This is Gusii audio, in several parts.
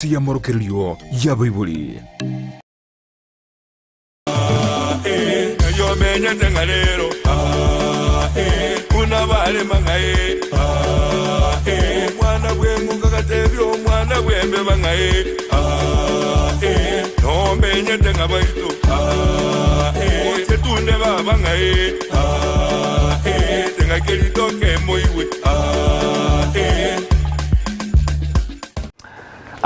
Ase y'amorokererio y'abaibori.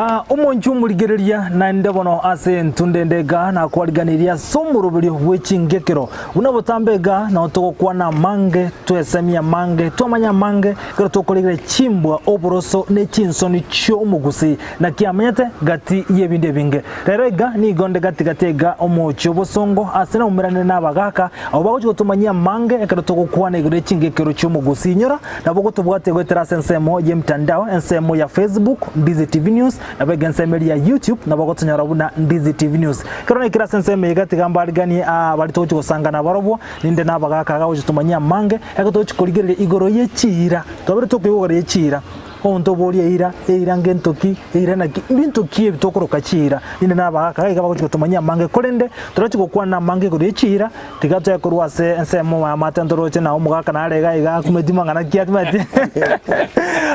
Aa, omonche omorigereria, naende bono ase entunda ende iga nakwariganirie ase omoroberio bwe chingekero. Buna botambe iga nao togokwana amange, twesemia amange, twamanya amange, ekero tokorigereria chimbwa, oboroso, ne chinsoni chi'omogusii. Naki amenyete gati y'ebinto ebinge. Rero iga nigo nde gati gati iga omochie obosongo ase naumeranire nabagaaka, abwo bagochia gotomanyia amange ekero togokwana igoro ye chingekero chi'omogusii. Inyora, Nabo gotobwatia goetera ase ensemo y'emtandao, ensemo ya Facebook, Ndizi TV News, nabo iga ensemo eria ya YouTube, nabo gotonyora buna Ndizi TV News. Ekero naikire ase ensemo eye iga tiga mbariganie aa baria togochia gosanga nabarobwo, ninde nabagaka iga gochia tomanyie amange, ekero togochia korigereria igoro ye chiira, twabere tokoigwa igoro ye chiira, omonto oborie eira, eira ngento ki, eira naki, mbinto ki ebi tokoroka chiira, ninde nabagaka iga iga bagochia gotomanyia amange korende, torachi gokwana amange igoro ye chiira, Tiga toe korwa ase ensemo y'amate ntoroche na omogaka nare iga iga akumeti mang'ana ki atimeti.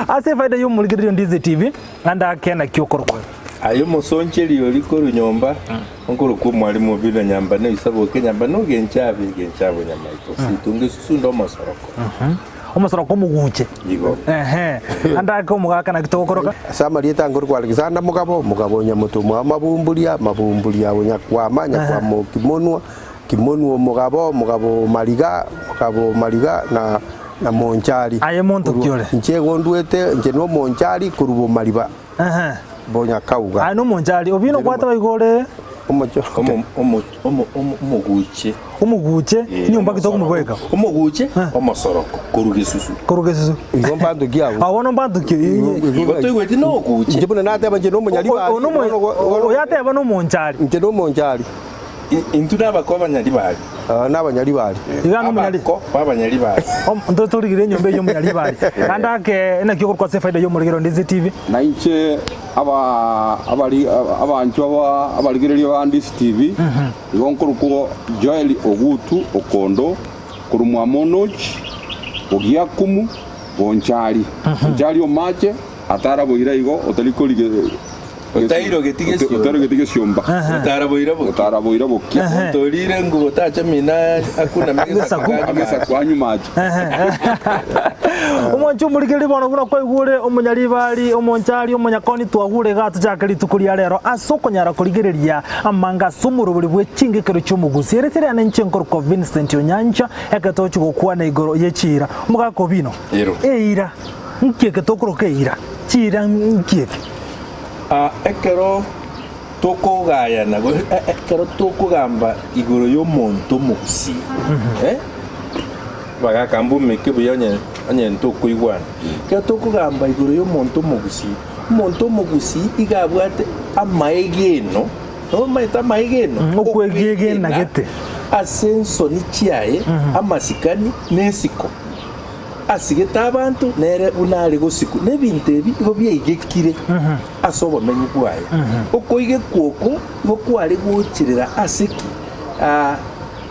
Ase efaida y'omorigereria o Ndizi TV, ande ake naki okorokwa. Aye omosoncheri oria korwa nyomba, nkorokwa omwalimu Obinna Nyambane oisaboke Nyambane ogenchabe egenchabo nyamaito situnga esusunde omosoroko. Omosoroko omoguche. Igo. Ehe. Ande ake omogaka naki togokoroka. Ase amarieta nkorokwa Alexander Mugabo, Mugabo o Nyamoto omwa Mabumburia, Mabumburia o Nyakwama, Nyakwama o Kimonwa, Kimonwa omogabo, omogabo o Mariga, omogabo o Mariga na na Monchari. Aye monto ki ore? Inche igo ndwete, inche nomonchari korwa Bomariba, Ehe. Bonyakauga. Aye nomonchari, obino gwateba igo ore Omocho- Omo- omo- omo- omo- Omoguche. omoguche, Eh, nyomba ki omosoroko. tokomobeka? Omoguche, omosoroko, korwa gesusu. Korwa gesusu. Igo mbanto ki abwo? Abwo bono mbanto ki? Igo toigweti noguche. Inche buna nateba inche nomonyaribari, bono go- Oyateba nomonchari. inche nomonchari. Intwe nabako abanyaribari. Aa nabanyaribari. Iga nomonyari. Abako b'abanyaribari. Ntore torigire enyomba eyio omonyaribari. Naende ake naki okorokwa ase efaida y'omorigero Ndizi TV. Na inche aba abari abanchwa ba abarigereria ba Ndizi TV, igo nkorokwa Joel Ogutu Okondo, korwa mwa Monoch, Ogiakumu, Bonchari. Bonchari omache, ataraboira igo otari korige Otairogeti gesiomba. Otairogeti gesiomba. Otaraboira bokia. Otaraboira bokia. Omonto orire ngubo tacha mina akuname egesaku Egesaku. Agesaku anywe amache. Omwanchi omorigereria bono buna kwaigure omonyaribari, omonchari, omonyakoni twagure igaa tochake rituko ria rero ase okonyara korigereria amanga ase omorobori bwe chingekero chi'omogusi. Ere teri ane inche nkorokwa Vincent Onyancha ekero togochia gokwana igoro ye chiira. Omogaka Obino, Ero. eira nki eke tokoroka eira? Chiira nki eke? Aa, ekero tokogayana gose ekero tokogamba igoro y'omonto omogusii, eh, bagaka mbumeke buya onye onye ntokoigwana. Ekero tokogamba igoro y'omonto omogusii, omonto omogusii iga abwate amaegeno, nomanyete amaegeno? Mm, okwegena gete. Ase ensoni chiaye, amasikani, na esiko. Asigete abanto, nere buna are gosikwa, na ebinto ebi igo biaigekire ase obomenyi bwaye. Okoigekwa oko igo kware gocherera ase ki? Aa,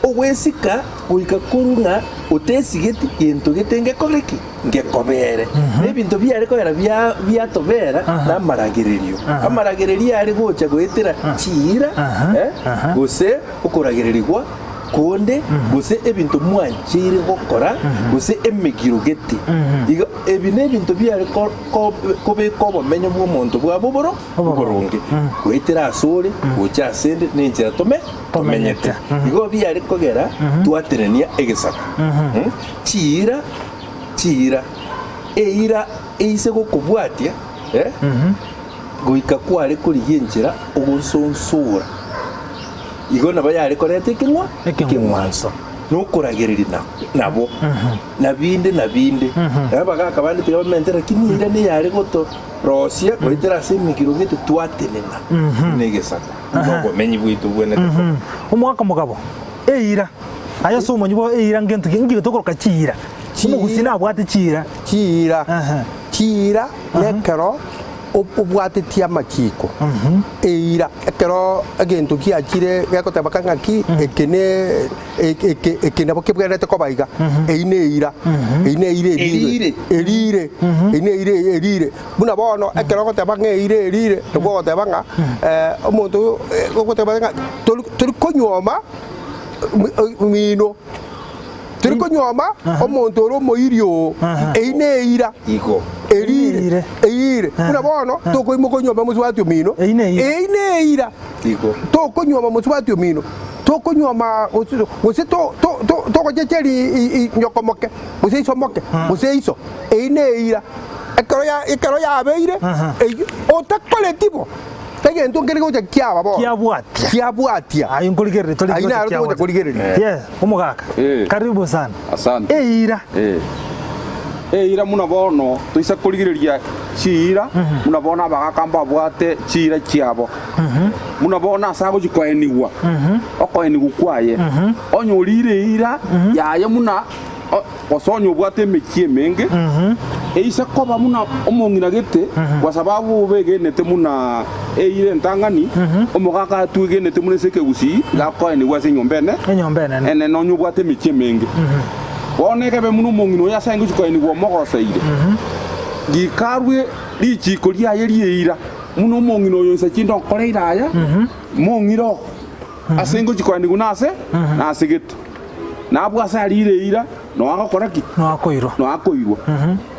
ogwesika goika korwa ng'a otesigeti gento gete ngekore ki? Ngekobere. Na ebinto biare kogera bia biatobera namaragererio. Amaragererio are gocha goetera chiira, eh, gose okoragererigwa konde, gose ebinto mwancheire gokora, gose emegiro gete. Igo ebi nebinto biare ko- ko- kobeka obomenyo bw'omonto bwabo oboro oboronge, goetera asore, gocha asende, na enchera tome tomenyete. Igo biare kogera twatenenia egesaku. Mm. Chiira, chiira, eira eise gokobwatia, eh, goika kware korigia enchera ogonsonsora. Igo nabo yare koreta ekeng'wa ekeng'wanso, na okoragereria na nabo, na binde na binde. Abagaka bande tiga bamente, lakini eira neyare gotorosia goetera ase emegiro gete twatenena buna egesaku, buna obomenyi bwaito bwenete koba. Omogaka omogabo, eira, aye ase omonyi bwao eira ngento ki, nki tokoroka chiira? Omogusii nabwate chiira. Chiira, Aha. chiira nekero. Obwatetie amachiko eira ekero egento giachire gegoteba ka ng'aki eke ne eke eke nabo kebwenerete koba iga, eyio ne eira, eyio ne eira Erire. erire, erire, eyio ne eira erire. Buna bono ekero ogoteba ng'a eira erire, nabo ogoteba ng'a omonto oyo ogoteba ng'a tori tori konyuoma mino. Tori konyuoma omonto ore omoiri oo, eyio neira. Igo. Erire, eire. Buna bono tokoimoka onyuome mosubati omino, Eyio neira. eyio neira. Igo. Tokonyuoma mosubati omino, tokonyuoma gose gose to- to- to- togochecheria i- i- nyoko moke, gose iso moke, gose iso, eyio neira. Ekero ya ekero yabeire, eyio otakoreti bo. Egento nkere gocha kiaba bono. Kiabwatia. Kiabwatia. Aye nkorigereria tori Ayio naro togocha korigereria. Yes, omogaka. Eh. Karibu sana. Asante. Eira. Eh. Eira muna bono toisa korigereria chiira muna bono abagaka mbabwate chiira chiabo muna bono ase agochi koenigwa okoenigwa kwaye onye orire eira yaye muna o- Gose onye obwate emechie emenge, eise koba buna omong'ina gete, kwa sababu begenete buna eira entang'ani, omogaka atwegenete buna ase ekegusii, iga akoenigwa ase enyomba ene, Enyomba enene. enene onye obwate emechie emenge. Bono ekebe buna omong'ina oyo ase aye ngochia koenigwa omogoseire, goika arwe richiiko riaye ri'eira, buna omong'ina oyo inse chinde onkoreire aya, mong'ire oo, ase ngochia koenigwa nase, nase gete. Na abwo ase ariire eira, noa agokora ki? Noa akoirwa. Noa akoirwa.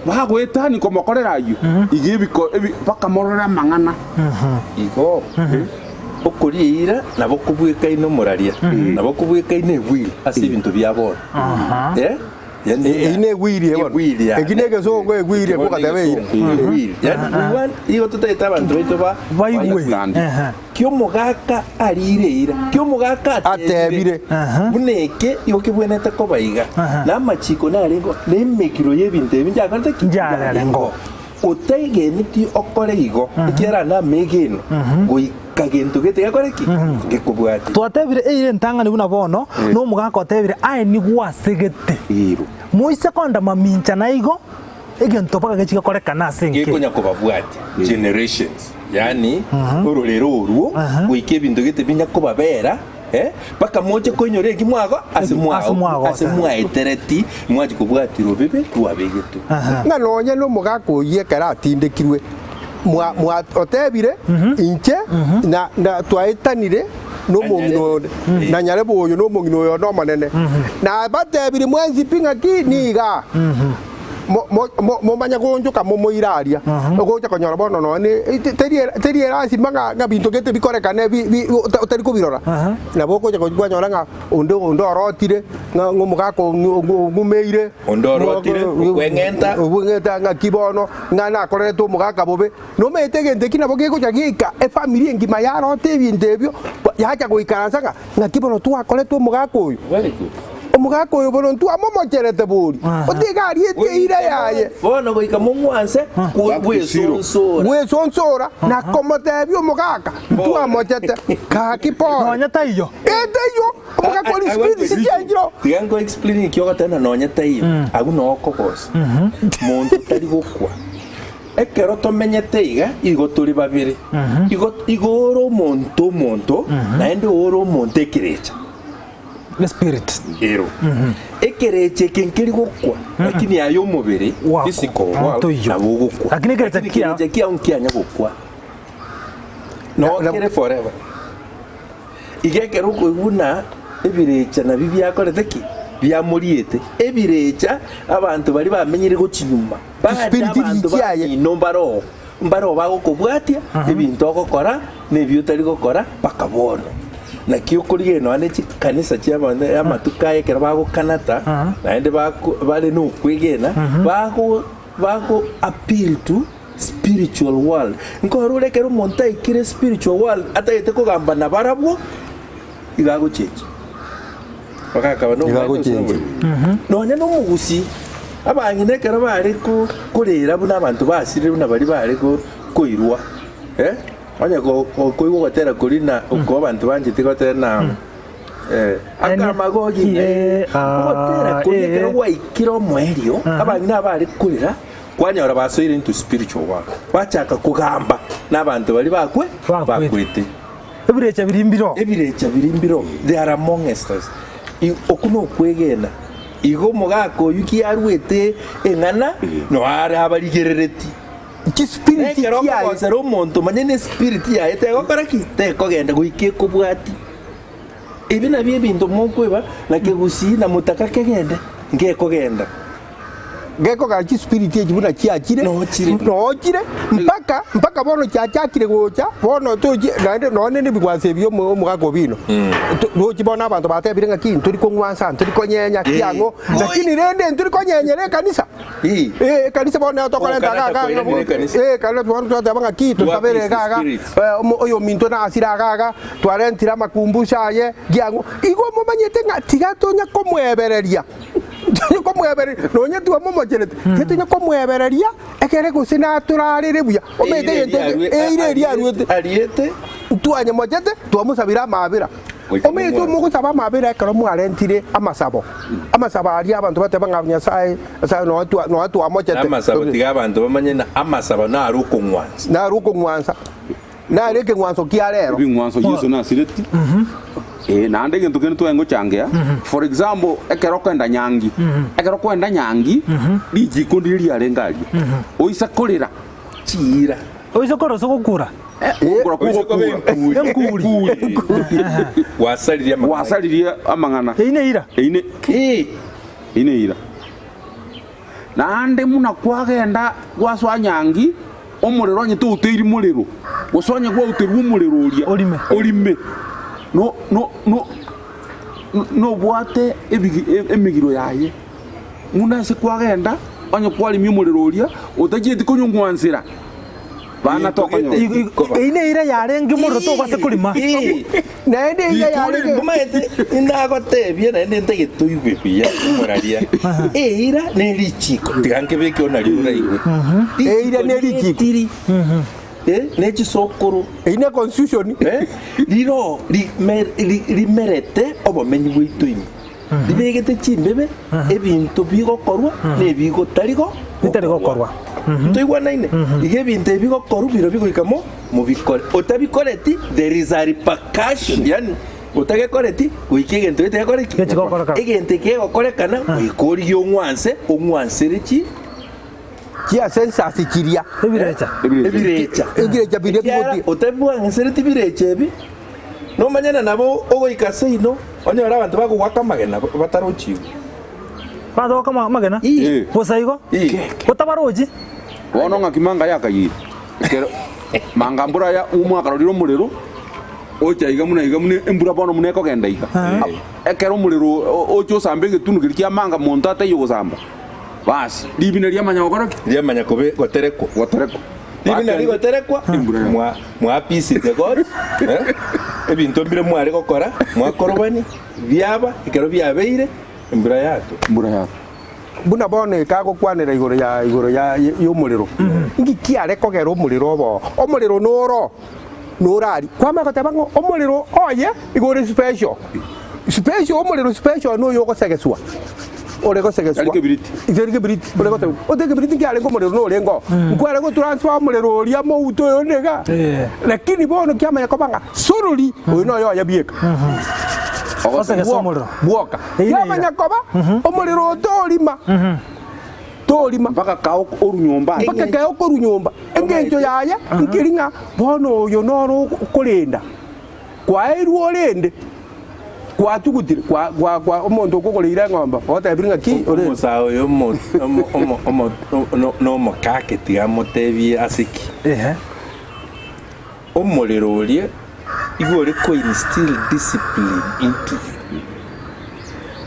Bagoetania komokorera ayio, iga ebiko ebi bakamororera amang'ana. Igo okoria eira nabo kobwekaine omoraria, nabo kobwekaine egwiri ase ebinto bia bono. Eh? Yaani Eyio negwiri bono. Egwiri yane. Eki negesongo egwiri Eki bono ekogoteba eira. negesongo, egwiri. Yaani we want igo totagete abanto baito ba Baigwe. Understand. Ehe. Ki'omogaka ariire eira, ki'omogaka Atebire. atebire, buna eke igo kebwenerete koba iga, na amachiko narengeo, na emekiro y'ebinto ebi njakorete ki? Njarengeo. Otegeneti okore igo, ekiagera namegeno, goika gento gete gekore ki? Gekobwatie. Twatebire eira entang'ani buna bono, na omogaka otebire, Aye nigwasegete. Ero. Moise konda mamincha naigo, Egento mpaka gechie gekorekana ase enka eye. Gekonya kobabwatia, generations, yaani ororero orwo goika ebinto gete binya kobabera eh, mpaka moche koinyora eki mwago ase Ase mwao mwagosa. ase mwaetereti mwachi kobwatia robibe rwabegetwe. Ng'a nonye nomogaka oyio ekero atindekirwe, mwa, mwa, otebire, Inche na, na twaetanire nomong'ina onde, na nyarebe oyo nomong'ina oyo onde omonene. Nabatebirie mwensi pi ng'aki niga. Momanye goonchoka momoire aria, ogocha konyora bono nonya ne teri teri erasima ng'a ng'a binto gete bikorekane bi bi otari kobirora. Nabo ogocha kwanyora ng'a onde onde orotire, ng'a ng'a omogaka ong'umeire, Onde orotire, okweng'enta. okweng'enta ng'aki bono, ng'a nakorerete omogaka bobe. Nomanyete egento eki nabo gegocha geika efamiri engima yarota ebinto ebio, yacha goikaransa ng'a ng'aki bono twakorete omogaka oyo. Very good. Omogaka oyo bono ntwamomocherete bori, otiga ariete eira yaye. Bono goika mong'wanse bwesonsora. Bwesonsora na komotebia omogaka, ntwamochete. Gaki pole. Nonya taiyo. Ee taiyo, omogaka ori speed chichianchire. Tiga nko explain ekio ogoteba nonya taiyo. Agwo noo okogosa. Monto tari gokwa. Ekero tomenyete iga, igo tore babere. Igo igo ore omonto omonto, naende ore omonto ekerecha. Spirit. Ero. Ekerecha eke nkeri gokwa, lakini aye omobere, Wakwa. physical world, Toiyo. nabo ogokwa. Lakini ekerecha Lakini kia- ekerecha kiao nkianya gokwa. Na- na- Nokere forever. Iga ekero okoigwa buna ebirecha nabio biakorete ki? Biamoriete. Ebirecha, abanto baria bamenyire gochia nyuma, bande Chispiriti abanto chiaye. bamino mbaroo, mbaroo bagokobwatia, ebinto ogokora, na ebi otari gokora, mpaka bono. Naki okorigereria nonya ne chikanisa chi'abanto amatuko aya ekero bagokanata, naende bako bare nokwegena, bago bago appeal to spiritual world. Nkorora ekero omonto aikire spiritual world atagete kogamba nabarabwo, iga agochenchia. Bagakaba Iga nomwana agochenchia. Nonya nomogusii, abang'ina ekero bare ko korera buna abanto basirire buna baria bare ko koirwa eh. Onye koigwa ogotera koria na okwo abanto banchete gotera na akamagogi, ogotera koria ekero gwaikire omoerio, abang'ina abare korera, Kwanyora basoire into spiritual world, bachaka kogamba nabanto baria bakwe Bakwete. bakwete. Ebirecha biria mbiroo. Ebirecha biria mbiroo, they are amongst us. I- Okwo nokwegena. Igo omogaka oyio ki arwete eng'ana, no are abarigerereti. Chispiriti Ekero chiaye. okogosera omonto manya ne spirit yaye tegokora ki? Tekogenda goika ekobwati. Ebi nabio ebinto mokweba na kegusii na motaka kegende, ngekogenda. Gekogera chispiriti echi buna chiachire, Nochire. nochire, mpaka mpaka bono chiachakire gocha, bono tochi naende nonye na ebigwanso ebi omo omogaka obino, to rochi bono abanto batebire ng'aki ntori kong'wansa, ntori konyenya, kiang'o, lakini rende ntori konyenyera ekanisa. Ii. Eh, ekanisa bono nero tokorenta Okanata iga iga koiranera ekanisa. eh, ekero bono twateba ng'aki tosabere What is iga the iga, spirit? eh, omo oyominto nasire iga iga, twarentire amakumbusho aye, kiang'o, igo momanyete ng'a tiga tonya komoebereria. Tonya komoebereria, nonye twamomocherete, tiga tonya komoebereria ekere gose natorarere buya. Omanyete Eira egento eria eke, arue- eira eria aruete, ariete twanyemochete, twamosabire amaabera. Goika Omanyete momwanse. omogosaba amaabera ekero mwarentire amasabo, amasabo aria abanto bateba ng'a Nyasaye, Nyasaye nonya twa nonya twamochete. Namasabo tiga abanto bamanye na amasabo naro okong'wansa. Naro okong'wansa, naro ekeng'wanso kia rero. Ebing'wanso Yeso nasireti, eh, naende egento kende twaye ngochangea, for example, ekero okoenda nyangi, ekero okoenda nyangi, richiko ndire riarenge aria, oise korera, Chiira. Oise korora ase ogokura. ogokura kwa Oise koba ogokura, enkuuri. Enkuuri. Gwasaririe amang'ana. gwasaririe amang'ana, Eyio neira. eyio ne Ee. eyio neira. Naende buna kwagenda gwasoa nyangi, omorero onye touteiri morero, gose onye gwauterwa omorero oria Orime. orime, no no no nobwate ebigi emegiro yaye. Buna ase kwagenda, onye kwarimia omorero oria, otachieti konyong'wansera, bana tokonyora. Eyio neira yarenge morero tobase korima. Naende eira yarenge. Omanyete inagotebia naende ntagete oigwe buya omoraria. Eira ne richiko tiga nkebeke onario oraigwe. Eira ne richiko. Rietiri eh, ne chisokoro Eyio ne constitution. eh, riro rime- ri- rimerete obomenyi bwaito ime. Ribegete chimbebe ebinto bigokorwa na ebigotari go- Bitari gokorwa. Ntoigwanaine? Iga ebinto ebi bigokorwa biro bigoika mo mobikore. Otabikoreti there is a repercussion yaani otagekoreti goika egento gete gekore ki? Gechi gokorekana. Egento eke kegokorekana goika origie ong'wanse ong'wansere chi Chia census chiria. Ebirecha. ebirecha. Ebirecha biria Ekiagera bigoti. otabibwang'ansereti birecha ebi nomanye na nabo ogoika seino onyore abanto bagogoaka amagena batarochiigwe. Abanto bagoaka amagena? Ii. Bosa igo? Ii. Otabarochi? Bono ng'aki manga yakayire, ekero manga mbura ya omwakarorire omorero, ocha iga buna iga buna embura bono buna ekogenda iga. Ekero omorero ocha osambe egetunu keria kia manga monto ataiyo gosamba, basi ribina riamanya gokora ki? Riamanya kobe goterekwa. Goterekwa. Ribina rigoterekwa, Embura ya- mwa mwapisite God, eh, ebinto mbire mware gokora, mwakorobania, biaba, ekero biabeire, embura yatwa. Embura yatwa. Buna bono ekagokwanera igoro ya igoro ya y'omorero, inki kiare kogera omorero obe oo? Omorero noro norari kwamanya goteba ng'a omorero oye igo ore special, special omorero special noyo ogosegeswa, ore gosegeswa Tari kebiriti. Tari kebiriti, ore gose ote kebiriti nkiarenge omorero norenge oo, nkware gotransfer omorero oria mouto oyo onde igaa, lakini bono kiamanya koba ng'a solely oyo noyo oye bieka. Osegese omorero. Bwoka. Eira, eira. Kiamanya koba omorero oo torima, torima. Mpaka kao oru nyomba. Mpaka keo okorwa nyomba. Engencho yaye nkeri ng'a bono oyo noro okorenda, kwaeirwe orende, kwatugutire, kwa kwa kwa omonto okogoreire eng'ombe ogotebire ng'aki orende. Omosae oyo omo omo omo omo no nomokake tiga amotebie ase ki? Ehe. Omorero oria igo ore ko instill discipline into you.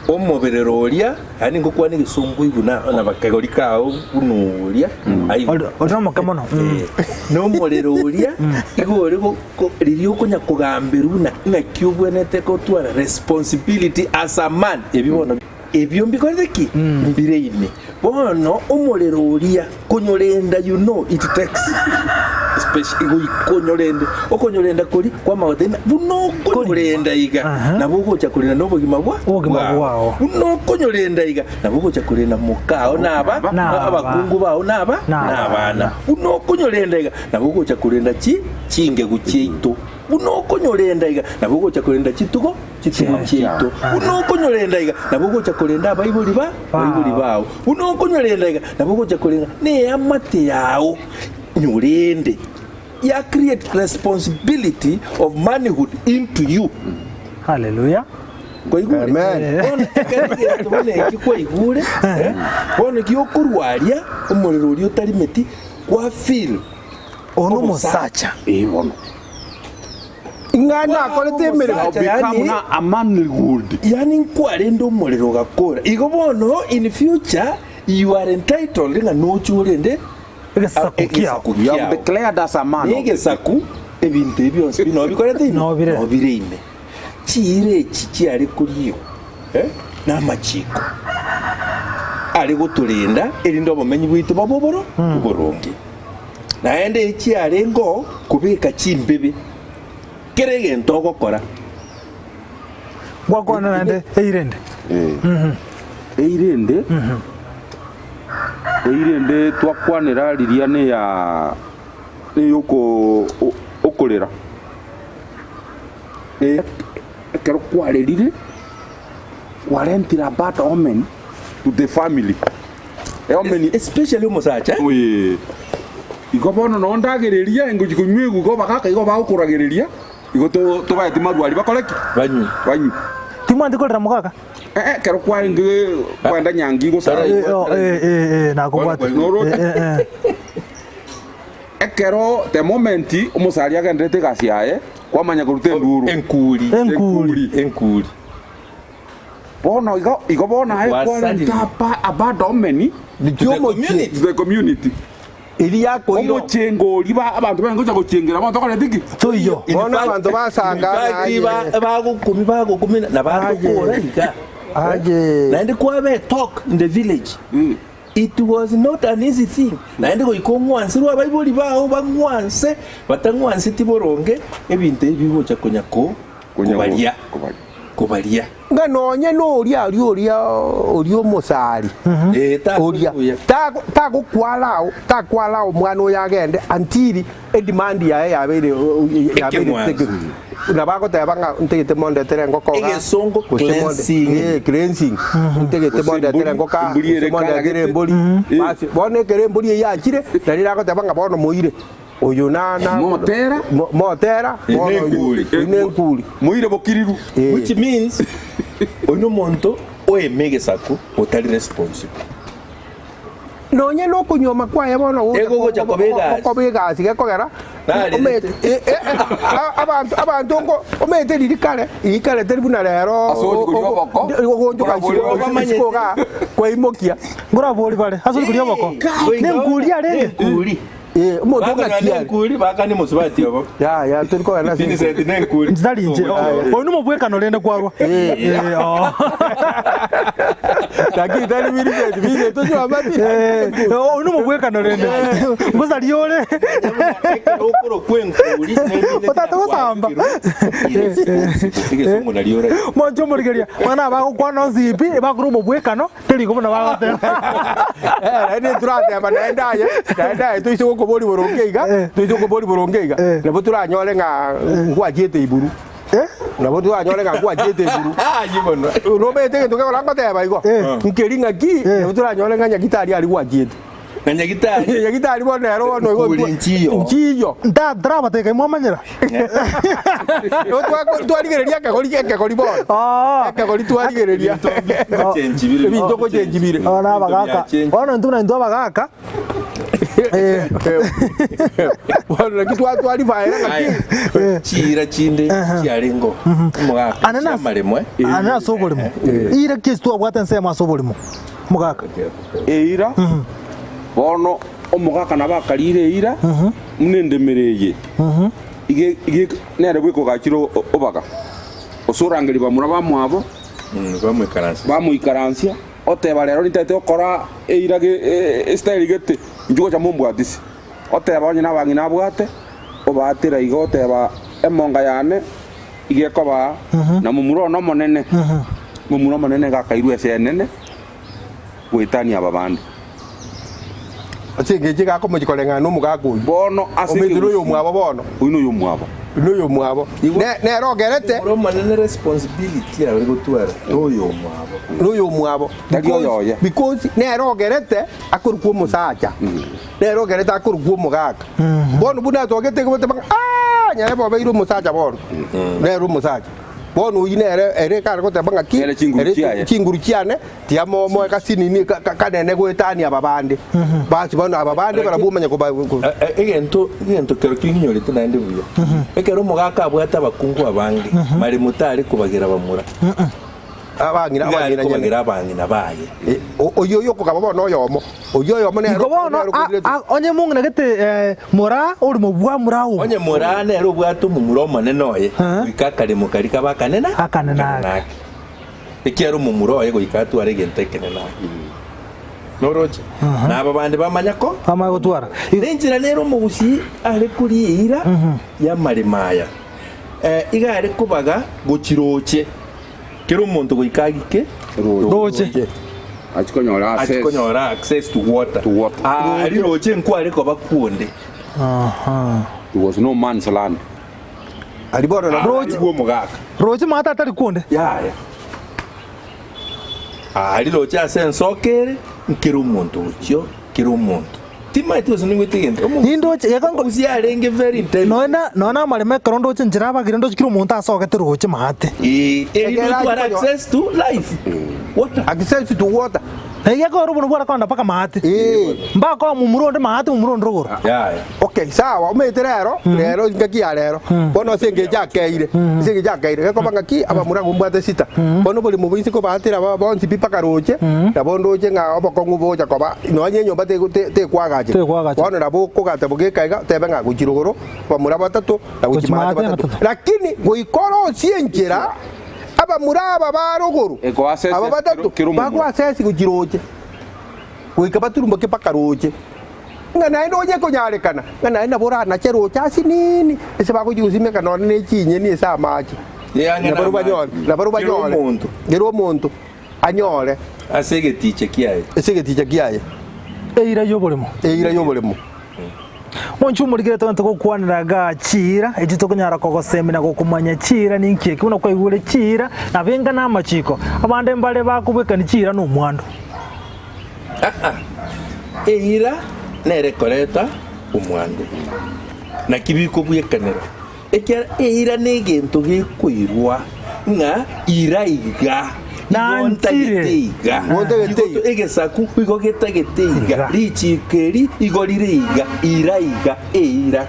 Omoberero oria, yaani ngokwana egesongo oigwe na na bakegori kao buna oria aigwe. Ori ori nomoke mono. Mm. Eh, nomorero oria igo ore go- ko- riria okonya kogamberwa buna ng'aki obwenerete gotwara responsibility as a man ebi bono ebio mbikorete ki mbire ime bono omorero oria konyorenda you know it takes. Especially goika onyorende, okonyorenda koria kwamagotebia ng'a buna okonyorenda iga, nabo ogocha korenda na obogima bwa Obogima bwao. bwao. Buna okonyorenda iga, nabo ogocha korenda mokao na aba Na aba. abakungu bao na aba Na na abana. abana. Buna okonyorenda iga, nabo ogocha korenda chi chingegu chiaito. Buna okonyorenda iga, nabo ogocha korenda chitugo chitugo chiaito. Buna okonyorenda iga, nabo ogocha korenda abaibori ba abaibori bao. Buna okonyorenda iga, nabo ogocha korenda neamate yao. Nyorende ya create responsibility of manhood into you. Haleluya. Kwaigure? Amen. Bono ekero egento buna eki kwaigure, eh, bono ki okorwaria omorero oria otarimeti kwa feel Ono omosacha. Eh, bono. Ing'a nakorete emeremo. Omosacha, Become yaani- na a manlyhood. yaani nkwarende omorero ogakora igo bono in future you are entitled ng'a noche orende Egesaku kiao. egesaku You have kiao. declared as a man. Na egesaku ebinto ebi bionsi pi nobikorete ime Nobire. nobire ime chiira echi chiare koriegwa eh, na amachiko are gotorenda erinde obomenyi bwaito bobe oboro oboronge naende echiarenge oo kobeka chimbebe kera egento ogokora Gwakwana naende eirende. Eirende, eirende twakwanera riria neya neyoko okorera. Ekero kwarerire, kwarentire a bad omen to the family. Eomen Especially omosacha. Ee. Igo bono noo ndagereria ngochia konywa eguga obagaka igo bagokoragereria. Igo tobaeti marwari bakore ki? Banywe. Banywe. Timwanti korera mogaka? Eh, ekero kwarenge kwenda nyangi gosara. Eh, oh, eh, eh, eh, nakobwate. Noro- Eh, eh, eh. Ekero the moment omosari agenderete egasi yaye, kwamanya koruta enduru. Enkuri. Enkuri. Enkuri. Bono igo igo bono aye Wasarire. kwarenta aba abad omen Niki To the omochie community. to the community. eria yakoirwa. Omochengo oria ba abanto barenge gocha gochengera bono tokoreti ki? Toiyo. In Bono fact- abanto basanga in fact, aye. bagokumi bagokumi na bagokora iga. Aye. Naende kwabe a talk in the village. It was not an easy thing. Naende goika ong'wansirwe abaibori bao bang'wanse, batang'wanseti boronge, ebinto ebi bigocha konya ko Konya go- kobaria. kobaria. Kobaria. Ng'a nonye noria aria oria oria omosari Eh, oria takori buya. tago- tagokwara takwara omwana oyo agende until edemand yaye yabeire yabeire Ekeng'wanso. nabo agoteba ng'a ntagete mondetere engoko iga, Egesongo gose monde- cleansing. Eh, cleansing ntagete Gose mondetere embori, engoko aa, embori ere gose mondetere ekaragete. embori Basi, bono ekero embori eyio yachire nari ragoteba ng'a bono moire Oyo na na Motera. Mo- motera Ine bono oyo- enkuri. oyo ne enkuri. Moire bokiriru. Eh. Which means oyo nomonto oeme egesaku otari responsible. Nonye nokonyuoma kwaye bono gocha Egogocha koba egasi. koba egasi gekogera Narerete. omete eh, eh, eh, a- abanto abanto nko omete riri kare riri kare teri buna rero Ase ogochia koria oboko, ogonchoka orabori isiko bamanyete. isiko igaa kwaimokia Ngorabori bare ase okoria oboko. Nenkuri arenge. Nenkuri. Eh, omonto Bakanywa ng'aki are. nenkuri bakani mosubati obo. Ya ya tori kogenda ase enkuri. Vincent nenkuri. Tari inche. Oyo nomobwekano rende kwarwa. Eh, oh. Lakini tari Vincent, Vincent tochwamati. Eh, oyo nomobwekano rende. Ngosaria ore. Ekero okorokwa enkuri Otata gosamba. Egesongo nario ore. Monche omorigeria mwana abagokwana onsi pi bakora omobwekano Teri buna bagoteba. Eh, naende turateba naende aye, naende aye toise gokobori boronge iga, Eh. toise gokobori boronge iga, Eh. nabo toranyore ng'a ngwachiete iburu. Eh? Nabo toranyore ng'a ngwachiete iburu. Aye bono. Nomanyete egento gekora ngoteba igo? Eh. Nkeri ng'aki, Eh. nabo toranyore ng'a nyagitari aria gwachiete. Na nyagitari. Nyagitari bono ero bono igo Nkuri nchiyo. nchiyo. Ntarabateka imwamanyera. Twarigereria ekegori ekegori bono. Ah. Ekegori twarigereria. Gochenji bire. Ebinto gochenji bire. Bono abagaka. Bono intwe buna intwe abagaka. Eh. Bono naki twaribaera ng'aki. Chiira chinde chiarengo. Omogaka. Ane Chiamaremo eh. Ane ase oboremo. Ira ki ase twabwate ensemo ase oboremo. Omogaka. Eira, bono omogaka nabo akarire eira, buna endemero eye, ige ige nere bweka ogachire obaga, gose orangeria bamura bamwabo, Bamoikaransia. bamoikaransia, oteba rero nintagete gokora eira ge estyle gete, inchuo gocha mombwatisi. Oteba onye nabang'ina abwate, obaatera igo oteba, Emonga yane iga ekoba aa, na momura one omonene, momura omonene iga akairwa ase enene goetania aba bande. Ase engencho iga akomochia koreng'ana nomogaka oyio. Bono ase Ominto noyo ekegusii, omwabo bono. oyio noyo omwabo. Noyo omwabo. Ne, nere ogerete. Omomura omonene responsibility are gotwara toyo omwabo. Noyo omwabo. Tari Because, oyoye. because nere ogerete akorokwa omosacha. Nere ogerete akorokwa omogaka. Bono buna atogete igo bateba ng'a aah nyarebe obeire omosacha bono. Nere omosacha. Bono oyio nere ere ekare goteba ng'aki, Nere chinguru ere chiaye. chinguru chiane tiga mo moe kasinini ka- ka- kanene goetania aba bande. Basi bono aba bande barabwo omanye koba ko- Eh, eh, egento egento kero king'inyorete naende buya ekero omogaka abwate abakungu abange maremo tare kobagera bamura abang'ina iga are abang'ina nyene. kobagera abang'ina baye Eh, o- oyio oyo okogaba bono oyomo, oyio oyomo nere Igo bono nere a- okoirete. a- onye mong'ina gete eh, moraa ore mobua moraa obo. Onye moraa nere obwate omomura omonene oye, goika akaremo karia kabe akanene Akanene ake. ake. Ekiagera omomura oye goika atware egento ekenene ake. Noroche? Na aba bande bamanya ko Bamanye gotwara. Nenchera nere omogusii are koria eira y'amaremo aya. Eh, iga are kobaga gochiroche. Kera omonto goika agike Roche. Achie konyora achie access. konyora access to water. To water. Ah, aria roche nkware koba kwonde. Aha. It was no man's land. Aria bono nabo Roche. Bwo omogaka. Roche maate atari kwonde. Yaya. Aria roche ase ensoko ere, nkere omonto gochio, kera omonto. Timaeti gose nigwete egento. Nindoche geko nko- Omogusii arenge very intelligent. Nonya na- nonya na amaremo ekero ndoche nchera abagire ndoche kera omonto asogete roche maate. Eh, eri Ekero notware achikonyo- access to life. Water. Access to water. Na iga ekero obono bware kogenda mpaka maate. Eh. Mbakoa momura onde maate momura onde rogoro. Yaya. Okay, sawa, omanyete rero, rero engaki ya rero, bono ase engencho akeire, ase engencho akeire, gekoba ng'aki, abamura abwo mbwate sita, bono oborimo bwa inse kobaatera aba bonsi pi mpaka roche, nabo ndoche ng'a obokong'u bogocha koba, nonye enyomba tego te tekoagacheka. Tekoagacheka. Bono nabo okogata bogeka iga, otebe ng'a gochia rogoro, abamura batato, na gochia Gochia maate maate batato. batato. Lakini goika orosie enchera, abamura aba ba rogoro, Ekoassess aba batato, kero- kero omomura. bagoassess gochia roche, goika baturumboke mpaka roche. Ng'a naende onye konyarekana, ng'a naende nabo oranache roche ase nini, ase bagochia gosimeka nonye ne chinyeni ase amache. Eang'e Nabarobwo namache. banyore, nabarobwo Kera banyore, omonto. kera omonto anyore Ase egeticha kiaye. ase egeticha kiaye Eira y'oboremo. eira y'oboremo. Monche omorikire togende togokwanera igaa chiira echi tokonyara kogosemia na gokomanya chiira ninki eki buna kwaigure chiira nabo enga na amachiko abande mbare bakobwekani chiira na omwando. Aa, eira nere ekoreta omwando. Naki bikobwekanera, ekiagera eira negento gekoirwa ng'a ira iga, igo ntagete iga, igo egesaku igo getagete iga, richiiko eri igo rire iga, ira iga, eira.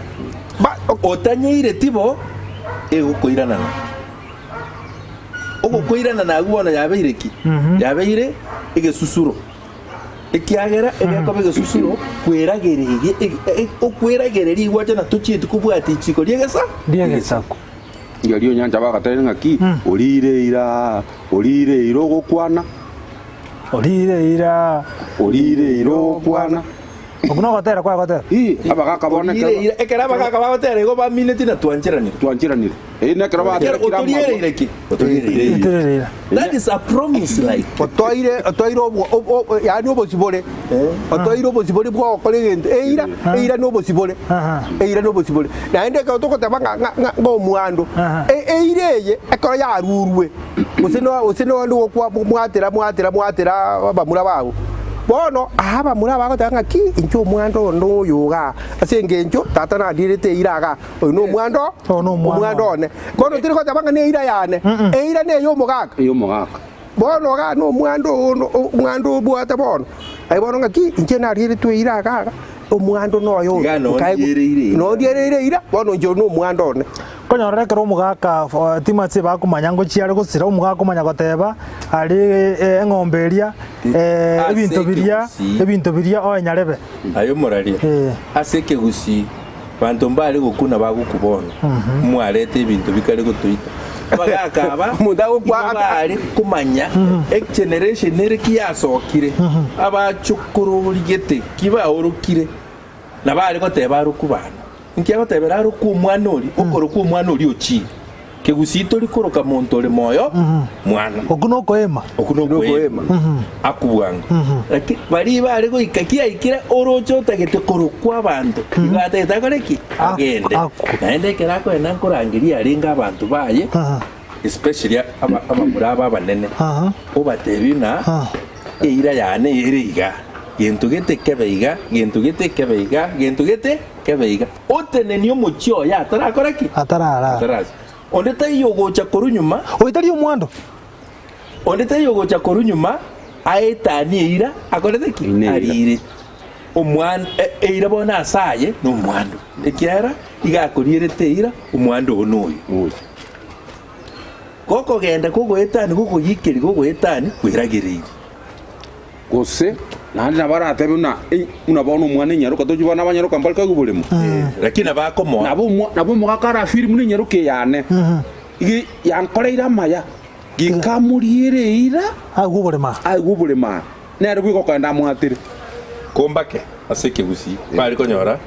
Otanyeireti bo, egokoiranana. Ogokoiranana agwo bono yabeire ki? Yabeire egesusuro. Ekiagera egekoba egesusuro kweragereria okweragereria igwacha na tochieti kobwatia ichiko ri'egesa Ri'egesaku. Riaria onyancha bagatebia ng'aki, Oriire eira, oriire eira ogokwana. Oriire eira. Oriire eira ogokwana. Okwo nogotera kwaye gotera. Ii, abagaka bono Oriire ekero eira ekero abagaka bagotera igo bamineti na twancheranire. twancheranire. Ii, nekero Ekero baterekire amarwa. otoriereire ki? Otoriereire eira. Otoriereire eira. That is a promise like. Otoire otoire obwo ob- ob- yaani obosibore otoire obosibore bwa ogokora egento eira eira na obosibore Aha. eira na obosibore naende ekero togoteba ng'a ng'a ng'a ng'a omwando Aha. e- eira eye ekero yarurwe gose no gose nonde gokwa mwatera mwatera mwatera abamura bago bono aa abamura bagoteba ng'aki inche omwando one oyo igaa ase engencho tata nandierete eira igaa Oyo nomwando Oyo nomwana omwando one. Bono tiri goteba ng'a neira yane, eira neya omogaka. Ey'omogaka. Bono iga nomwando oo no- omwando obwate bono. Aye bono ng'aki, inche narieretwe eira iga iga, omwando noyo oyo. Iga Nkaegwa- nondiereire eira. Nondiereire eira, bono inche oyo nomwando one. Konyora ekero omogaka timatsi bakomanya ngochia are gosira, omogaka omanya goteba aria eng'ombe eria, Ase ebinto biria, ekegusii. ebinto biria oe nyarebe. Aye omoraria, Eh. ase ekegusii Banto mbare gokuna bagokwa bono, mwareta ebinto bikare gotoita. Abagaka aba Omonto agokwa igo ata- bare komanya egeneration ere ki yasokire, abachokororigete ki baorokire. Nabo are goteba arokwe bana. Inki agotebera arokwe omwana oria? Okorokwa omwana oria ochire. Kegusii tori koroka monto ore moyo mwana. Okwo nokoema. Okwo nokoema. Akwo bwango. Lakini baria bare goika kiaikire oroche otagete korokwa abanto, igo atagete akore ki? Agende. Akwo. Naende ekero akogenda nkorangeria arenge abanto baye, especially aba- abamura aba abanene, obatebie ng'a eira yane ere iga, gento gete kebe iga, gento gete kebe iga, gento gete kebe iga. Otenenie omochie oye atarakora ki? Atararara. Atarasa. Onde taiyo ogocha korwa nyuma. Oyo tari omwando. Onde taiyo ogocha korwa nyuma aetanie eira akorete ki? Eine eira. Ariire. Omwan e- eira bono ase aye nomwando, ekiagera iga akorierete eira omwando oo noyo. Oyo. Gokogenda kogoetania gokoyikeria gogoetania kweragereirie. Gose naende nabo aratebe buna e- buna bono omwana enyaroka tochi bono abanyaroka mbare koegwa oboremo. Lakini nabo akomoa. Nabo omwa nabo omogaka arafeel buna enyaroka eyane iga yankoreire amaya, gika amoriere eira Aigwe oboremo aa. aigwe oboremo aa, nere bweka okogenda amwatere. Kombake ase ekegusii bare konyora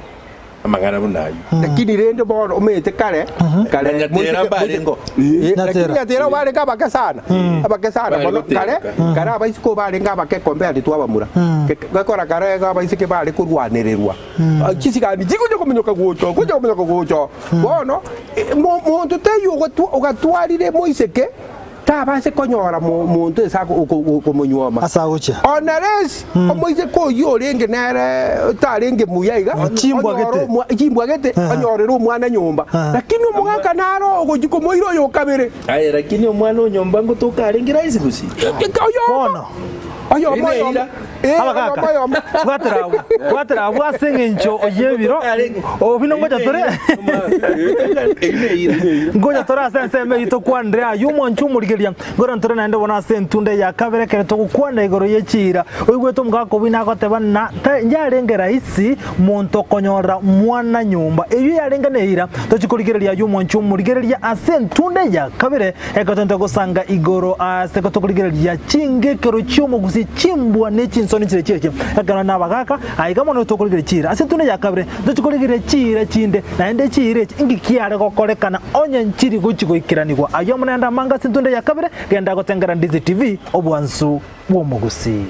amang'ana buna ayio. Lakini rende bono omanyete kare kare Na Nyatera moiseke- mbarengo. Eh, Nyatera. lakini Nyatera barenge abake sana abake sana Bare bono kare goteruka. kare abaiseke obarenge abake compared to abamura Ke- gekora kare iga abaiseke bare korwanererwa Ah, chisigani chigocha kominyoka gocha gocha kominyoka gocha bono eh, mo- monto taiyo ogatwa ogatwarire moiseke Tabase konyora monto ase okomonyuoma. Ase agochia. Unless omoiseke oyio orenge nere otarenge muya iga, Chimbwa onyore gete. omwa- chimbwa gete, onyorere omwana nyomba. Lakini omogaka naro ogochia komoira oyo okabere. Aye lakini omwana o nyomba ngotoka arenge rahisi gose? Oyomo, Bono. oyomo, Ine oyomo. eira. Eh, Abagaka, oyomo, oyomo. bwatera abwo, bwatera abwo ase eng'encho y'ebiro, obino ngocha tore ngocha tore ase ensemo eyio tokwanire ayio omwancho omorigereria, nkoro ntore naende bono ase entunda ya kabere ekero togokwana igoro ye chiira. Oigwete omogaka obwo nagoteba na ta yarenge rahisi monto konyora mwana nyomba. Eyio yarenge neira, tochi korigereria ayio omwancho omorigereria ase entunda ya kabere. Ekero togento gosanga igoro ase ekero tokorigereria chingekero chi'omogusi, chimbwa ne chinsoni chire chiache, ekero nabagaka, aiga mono tokorigereria chiira. Ase entunda ya kabere ntochi korigereria chiira chinde, naende chiira echi inki kiare gokorekana onye nchiri gochi goikeranigwa. Ayio amo naende amange ase entunda ya kabere, genda gotengera Ndizi TV, obwansu bw'omogusi.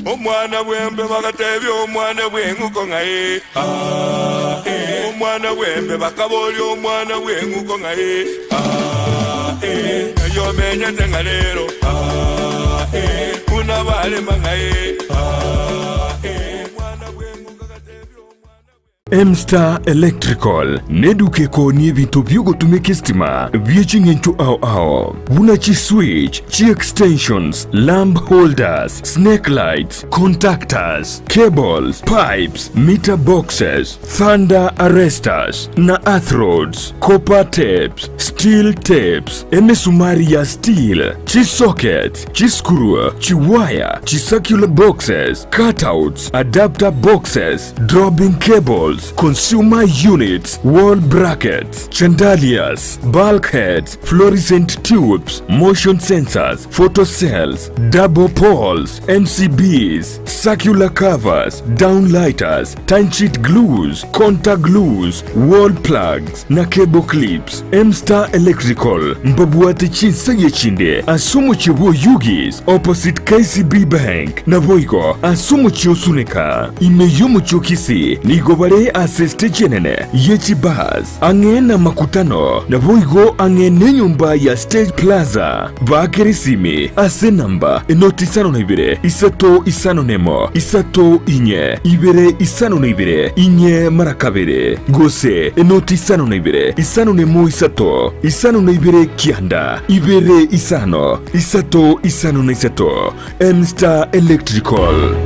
Omwana bw'embe bagatebia omwana bw'eng'uko ng'a ee, aa, ee. Omwana bw'embe bakaboria omwana bw'eng'uko ng'a ee, aa, ee. Ng'ai omenyete ng'a rero, aa, ee. Buna barema ng'a ee, aa, ee. Omwana bw'eng'uko agatebia omwana bw'eng'uko. M-Star Electrical neduka ekoonia ebinto bi'ogotumeka esitima bie ching'encho ao ao, buna chiswitch, chi-extensions, lamp holders, snake lights, contactors, cables, pipes, meter boxes, thunder arresters na earth rods, copper tapes, steel tapes, emesumari ya steel, chisockets, chiscrew, chiwaya, chicircular boxes, cutouts, adapter boxes, dropping cables, consumer units, wall brackets, chandeliers, bulkheads, fluorescent tubes, motion sensors, photocells, double poles, MCBs, circular covers, downlighters, timesheet glues, contact glues, wall plugs na cable clips. M-Star Electrical mbabwate chinsagia chinde ase omochie bw'Oyugis opposite KCB Bank naboigo ase omochie o Suneka ime y'omochie o Kisii nigo bare ase stage enene ye chibus ang'e namakutano naboigo ang'e nenyomba ya Stage Plaza. Baakere esimi ase enamba enoti isano na ibere isato isano nemo isato inye ibere isano na ibere inye mara kabere, gose enoti isano na ibere isano nemo isato isano na ibere kianda ibere isano isato isano na isato. M-Star Electrical.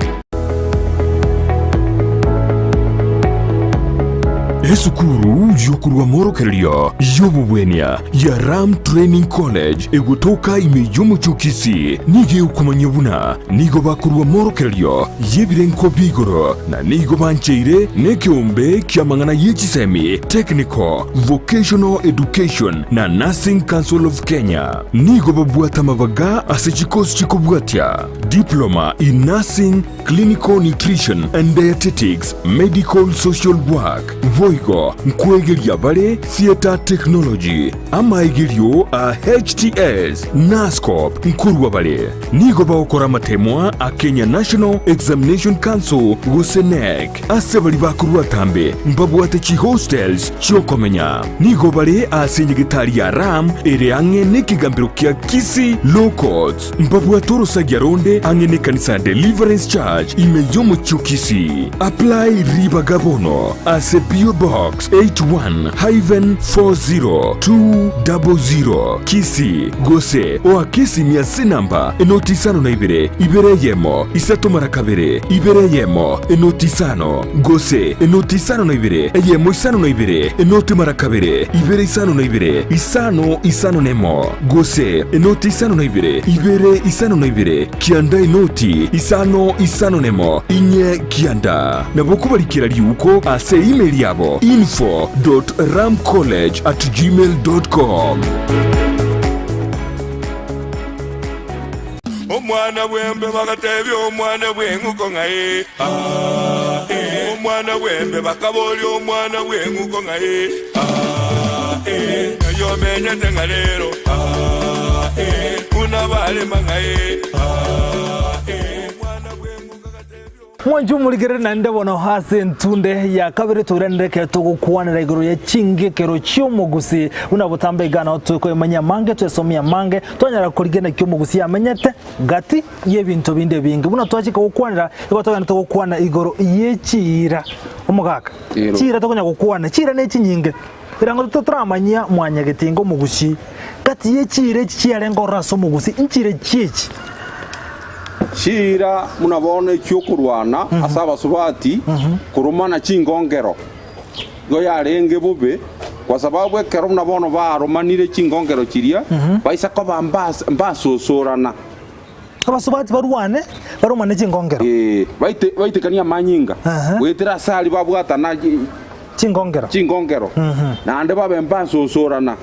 Esukuru y'okorwa morokererio y'obobwenia ya Ram Training College egotoka ime y'omochie o Kisii nigo egokomanyia buna nigo bakorwa morokererio y'ebirengo bia igoro na nigo bancheire nekeombe ki'amang'ana ye chisemi, Technical, Vocational Education na Nursing Council of Kenya. Nigo babwate amabaga ase chikosi chikobwatia, Diploma in Nursing, Clinical Nutrition and Dietetics, Medical Social Work, boigo nkwegeria bare Theatre Technology, amaegerio a HTS, Nurse-Corp nkorwa bare. Nigo bagokora amatemwa a Kenya National Examination Council gose KNEC. Ase baria bakorwa atambe mbabwate chihostels chi'okomenya. Nigo bare ase enyegetari ya Ram ere ang'e nekegambero kia Kisii Law Courts. Mbabwate orosagia ronde ang'e nekanisa ya Deliverance Church ime y'omochie o Kisii. Apply ribaga bono ase P.O. Box 81-40200 Kisii gose oake esimi ase enamba enoti isano na ibere, ibere eyemo, isato mara kabere, ibere eyemo, enoti isano, gose enoti isano na ibere, eyemo isano na ibere, enoti mara kabere, ibere isano na ibere, isano isano nemo, gose enoti isano na ibere, ibere isano na ibere, kianda enoti isano isano nemo, inye kianda. Nabo kobarikera riuko ase email yabo info dot ramcollege at gmail dot com. Omwana bw'embe bagatebia omwana bw'eng'uko ng'a ee, aa, ee. Omwana bw'embe bakaboria omwana bw'eng'uko ng'a ee, aa, ee. Ng'ai omenyete ng'a rero, aa, ee. Buna barema ng'a ee, aa, ee. Omwana bw'eng'uko agatebia omwana. Mwanche omorigereri naende bono ase entunde ya kabere toiranere ekero togokwanera igoro ye chingekero chi'omogusi buna botambe iga nao tokoemanyia amange twesomie amange twanyara korigia naki omogusi amenyete gati y'ebinto binde ebinge buna twachika gokwanera igo togende togokwana igoro ye chiira omogaka Ero. chiira tokonya gokwana chiira ne chinyinge erango totoramanyia mwanyagetinga omogusi gati ye chiira echi chiarenge ororo ase omogusi nchire chiechi. Chiira buna bono echi'okorwana ase abasubati koromana chingongero, igo yarenge bobe, kwa sababu ekero buna bono baromanire chingongero chiria, baisa koba mbasosorana. Abasubati barwane, baromane chingongero. Ee, baite, baitekanie amanyinga, goetera ase aria babwatana Chingongero. chingongero, naende babe mbasosorana.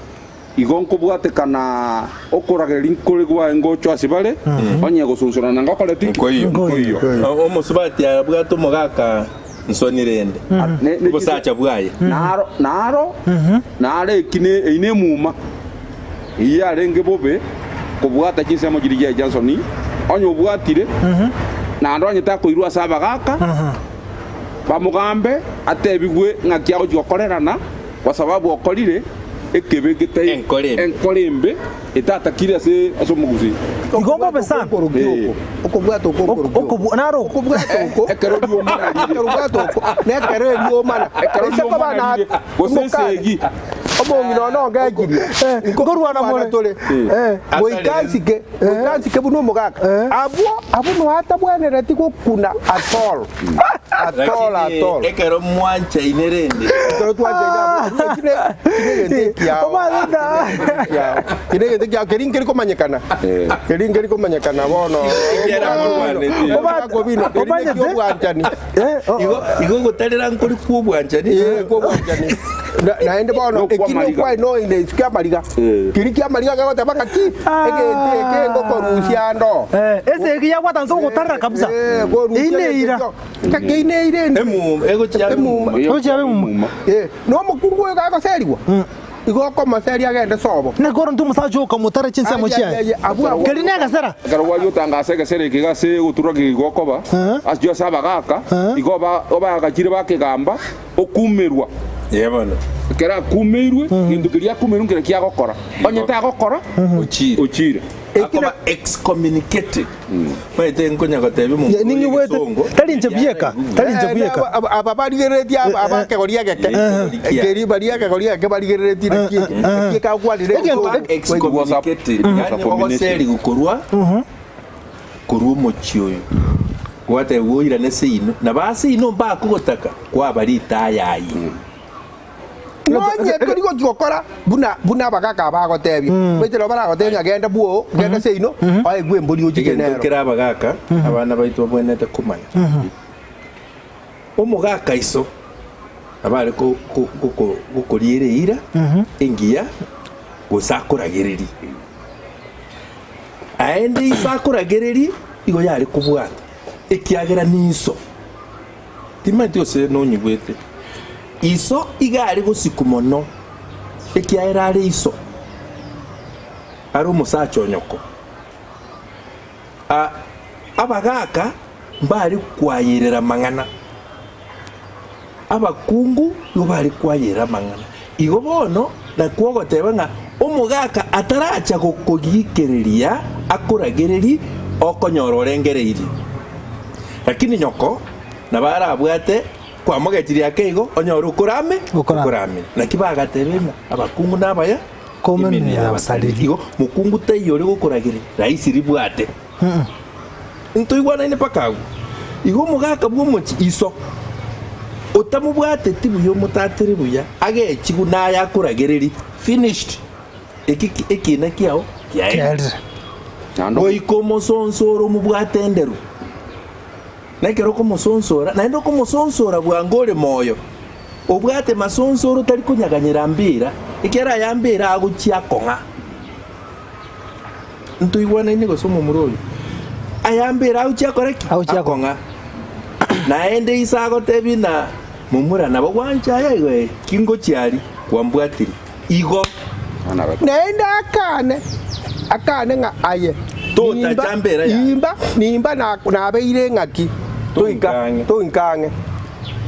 Igo nkobwatekana okoragereria nkore gwaye ngochwa ase bare, onye gosunsurana ngokoreti Nkoiyo. nkoiyo. Omosubati abwate omogaka nsoni rende, obosacha bwaye. Naro, naro, naro eki ne, eyio nemuma, eyio yarenge bobe kobwata chinsemo chiria chia Jansoni, onye obwatire, naende onye takoirwa ase abagaaka, bamogambe, atebigwe ng'aki agochia gokorerana, Kwa sababu okorire ekebe getai Enkoro embe. enkoro embe etatakire ase ase omogusii. Igo mbobe sana. Eh. Okobwata oko Ok- okobu- naro oko. okobwata oko Ekero riomana rire. Ekero obwate oko nekero eriomana Ekero Ase koba riomana na rire, gose omokani, esegi. omong'ina one ongechirie nkorwana more. tore Eh. goika nsike goika nsike buna omogaka abwo abwo noatabwenereti gokuna at all At all, at Lakini all. ekero mwanchaine rende Ekero twanchaine abwo, eki ne- eki negento ekiao. Omanyete. Eki negento ekiao. Eki negento ekiao, keri nkeri komanyekana. Keri nkeri komanyekana bono. Ekiara morwanete. Omogaka obino, keri Omanyete. nekiobwanchani. Eh, oh, igo igo ogotarera nkori kw'obwanchani Eh, kwobwanchani. Na- naende bono Nokwa eki amariga. nokwaye noende isiko y'amariga. Eh. Keri kia amariga gegoteba ng'aki egento eke ngokorusia ando. Eh, ese eki yabwata nse ogotarera kabisa. Eh, korusia Eine egento ira. ekio. Ng'aki eine ira ende. Emuma, egochia abe Emuma. Ogochia abe emuma. Eh, na omokungu oyo gagoserigwa, igo okomoseria agende sobo. Naki ore intwe omosacha okamotara chinsemo Ai, ai, chiaye. ai, abwo abwo. Keri negesera. Ekero gwaria otangasa egesera eke ase ogoturwa gegokoba, ase ase abagaaka, igo oba obaagachire bakegamba, okumerwa. Ee bono. Ekero akumeirwe, gento keria akumeirwe nkere kiagokora. Onye tagokora, Ochire. ochire. Akoba excommunicated. Maete nkonya gotebia omonto Ye, ning'igwete. oyo Tari inche bieka, tari inche Eh, bieka. aba- aba barigereretie aba- aba ekegoria egeke keri baria ekegoria egeke barigereretie naki eke naki ekagwanire Egento- egento- excommunicated. Yani ogoserigu korwa korwa omochie oyo. Gwatebigwa oirane seino, na ba seino mbakogotaka, kwaba ritaya aye. Nonye tori gochia gokora buna buna abagaka aba bagotebia, omanyete nabo baragotebia ng'a genda bwoo, genda seino, oegwe embori ochiche Egento nero. kere abagaka, abana baito babwenerete komanya. Omogaka iso nabo are ko- ko- goko- gokoriera eira engiya gose akoragererie. Aende iso akoragererie, igo yare kobwata, ekiagera niso. Timanyeti gose nonyigwete. Iso iga are gosiku mono, ekiagera are iso, are omosacha o nyoko. A Abagaaka mbare kwayerera amang'ana, abakungu nigo bare kwayerera amang'ana. Igo bono nakwo ogoteba ng'a omogaka ataracha gokogikereria akoragererie okonyora orengereirie. Lakini nyoko nabo arabwate kwamogechirie ake igo onyore okorame okorame. Naki bagateba ng'a abakungu nabaya emenwa yabasaririe. Igo mokungu taiyo ore gokoragereria rahisi ribwate. Ntoigwanaine mpaka agwo. Igo omogaka bw'omochie iso, otamobwateti buya omotatere buya, agechigwe naye akoragererie, finished. Eki ekiina kiao kiaerire. Goika omosonsore omobwate enderu. Na ekero okomosonsora, naende okomosonsora bwango ore moyo, obwate masonsoro otari konyaganyera mbera, ekiagera aya mbera agochia akong'a. Ntoigwanaine gose omomura oyo? Aya mbera agochia akore ki? Agochia akong'a. Naende ise agotebia na momura nabo gwancha aya igo ee, ki ngochia aria? Kwambwatire. Igo. Naende akane, akane ng'a aye, Totacha mbera yaye. Nimba, nimba nabeire ng'aki, Toika ang'e. toika ang'e.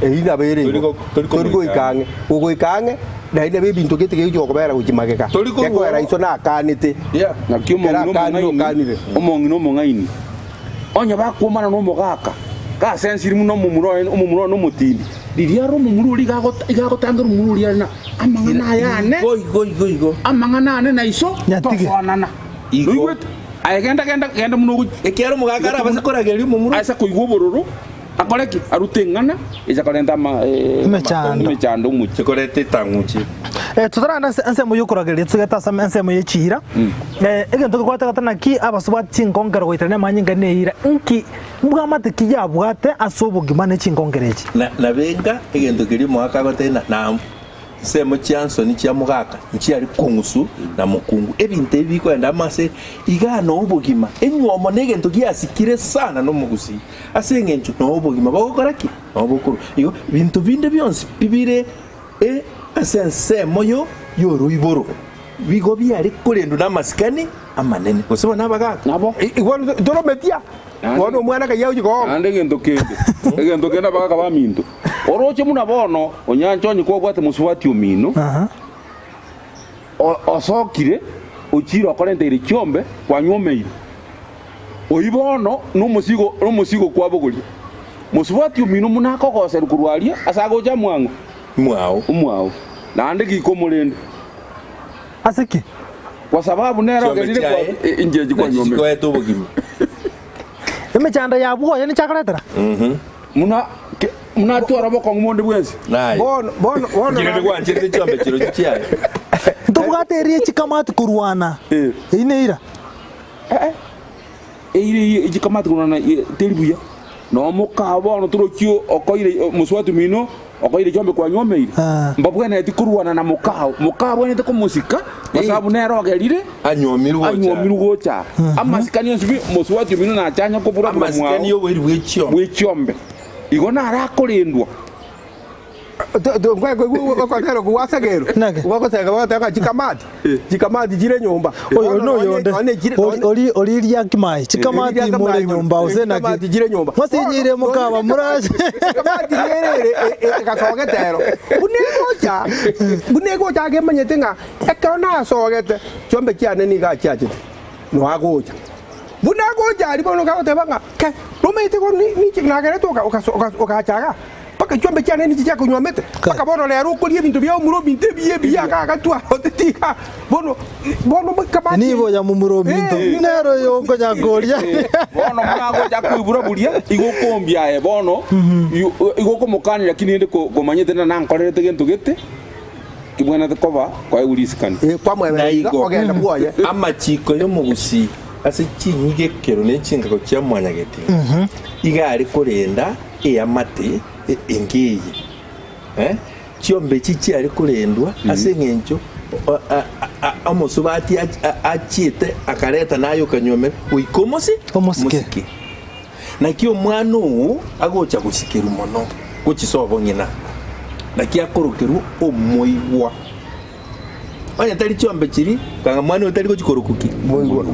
Eyio nabo ere igo. Tori Tori goika ang'e. Gogoika ang'e, naende nabo ebinto gete gegochia gokobera gochia magega. Tori korwa Gekoera iso nakanete. Yeah. Naki Ekero omong'ina akanire omong'aini, okanire. omong'ina omong'aini, onye bakwomana nomogaka, gasensiri buna omomura oye, omomura oye nomotindi, riria are omomura oria iga agota iga agotangera omomura oria are na amang'ana aya ane, Igo igo igo igo. amang'ana ane na iso Nyatige. tosoanana. Igo. Noigwete? Aye genda genda genda buna ogochi Ekiagera omogaka arabase koragereria omomura. ase koigwa obororo, Akore ki? Arute eng'ana echa korenta ama Emechando. emechando omochie. Ekoreta etang'uche. Eh, totaragenda ase ensemo y'okoragereria totagete ase ensemo y'echiira eh, egento gekwatagete naki abasubati chinkonkero goitarania amanyinga na eira nki mbwamate ki yabwate ase obogima ne chinkonkero echi? Na nabenga egento keria omogaka agoteba ng'a na Ensemo chia nsoni chia mogaka nchiare kong'usu na mokungu. Ebinto ebi bikoenda amo ase igaa na obogima. Enywomo negento giasikire sana nomogusii ase eng'encho na obogima bogokora ki? Na obokorwa. Igo binto binde bionsi pi bire e ase ensemo yo yoroiboro bigo biare korendwa namasikani amanene. Gose bono abagaka? Nabo. Igo torometia bono omwana kayia ochi kooma. Naende egento kende, egento kende abagaka baminto, oroche buna bono onyancha onye kwabwate mosubati omino, o- osokire, ochire okorenteire chiombe, kwanywomeire, oyio bono nomosigo nomosigo kwabogoria. Mosubati omino buna akogoserwa korwa aria ase agocha mwang'o, Mwao. omwao, naende gika omorende. Ase ki? Kwa sababu nere Chiombe ogerire kwa chiaye e- inche nachi kwanywomerwa. chikoete obogima. Emechando yabwo oye nichakoretera. Muna ke- muna atware obokong'u bonde bwensi. Naye. Bono bono bono Nchire nigwancherete chiombe chirochio chiaye. Ntobwate eria echikamati korwana. Eh. Eyio neira. Eira eyio echikamati korwana teri buya. Nomoka bono torochio okoire mosubati omino okoire chiombe kwanywomeire, Ah. mbabwenereti korwana na mokao. Mokao abwenerete komosika kwa sababu nere ogerire Anywomirwe gocha. anywomirwe gocha. Amasikani onsi pi mosubati omino nachanya kobura bura Amasikani mwao y'oboiri bwe chiombe. bwe chiombe. Igo naro akorendwa. Okotera okwo Naki? gwasegero gwagoteba ng'a chikamati chikamati chire nyomba Oyo noyonde ori oriria kimai chikamati Oriria more kimai, nyomba ose naki chikamati chire nyomba. mwasinyire mokaba murache Chikamati nerere egasogete ero buna egocha buna egocha agemanyete ng'a ekero nasogete chiombe chiane nigo achiachete noagocha buna agocha aria bono kagoteba ng'a ke nomanyete igo ninche nagerete ogacha igaa. Mpaka chiombe chiane nichi chiakonywomete, mpaka bono rero okoria ebinto bia omura ominto ebiya ebiya iga agatwa oteti iga bono bono kamati Nigo ya momura ominto Eh. nero oyo okonya koria. Bono buna agocha koibura buria, igo okombia aye bono, igo okomokania lakini rende komanyete ng'a nankorerete gento gete. Kebwenerete koba kwaegwa risikani. Eh, kwamwebereria iga, Naigo ogenda bwoye. amachiko y'omogusii ase chinyigekero ne chingako chia mwanyageti iga are korenda eamate enga eye. Eh, chiombe echi chiare korendwa ase eng'encho omosubati achiete akareta naye okanyuomera goika omosi Omosike. Naki omwana oo agocha gosikerwa mono gochia sobo ng'ina, naki akorokerwa omoigwa. Onye tari chiombe chiria, kanga mwana oyo tari gochia korokwa ki? Moigwa.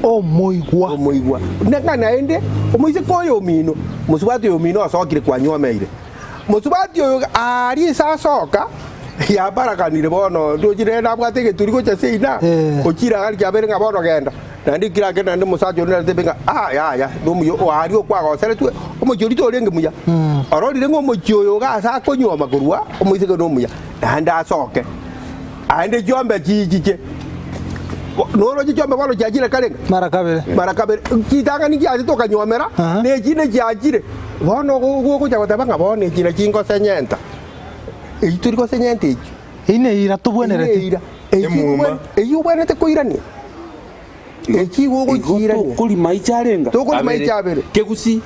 Omoigwa. Omoigwa. Nanga naende, omoiseke oyo omino, mosubati oyo omino osokire kwanyuomeire. Mosubati oyo aaria ase asoka, yabaraganire bono, ndoche nere nabwate egeturi gochia seina, Eh. ochire agari kiabere ng'a bono genda. Naende ekero ake naende omosacha oria naretebe ng'a ah yaya, nomuya oo aria okwagoseretwe, omochie oria torenge muya. Ororire ng'a omochie oyo iga ase akonyuoma korwa, omoiseke nomuya, naende asoke. Aende chiombe chichiche, noroche chiombe bono chiachire kare ng'a? Mara kabere. Mara kabere. Chitang'ani chiaye tokanyuomera, Aha. na echinde chiachire. Bono ogocha goteba ng'a bono echi nachi ngosenyenta. Eyio tori gosenyenta echio. Eyio neira tobwenereti. Eyio neira. Eyio Emuma. eyio obwenerete koirania. Echi igo Igo ogochiirania. tokori maicho arenga. Tokori maicho abere. Kegusi.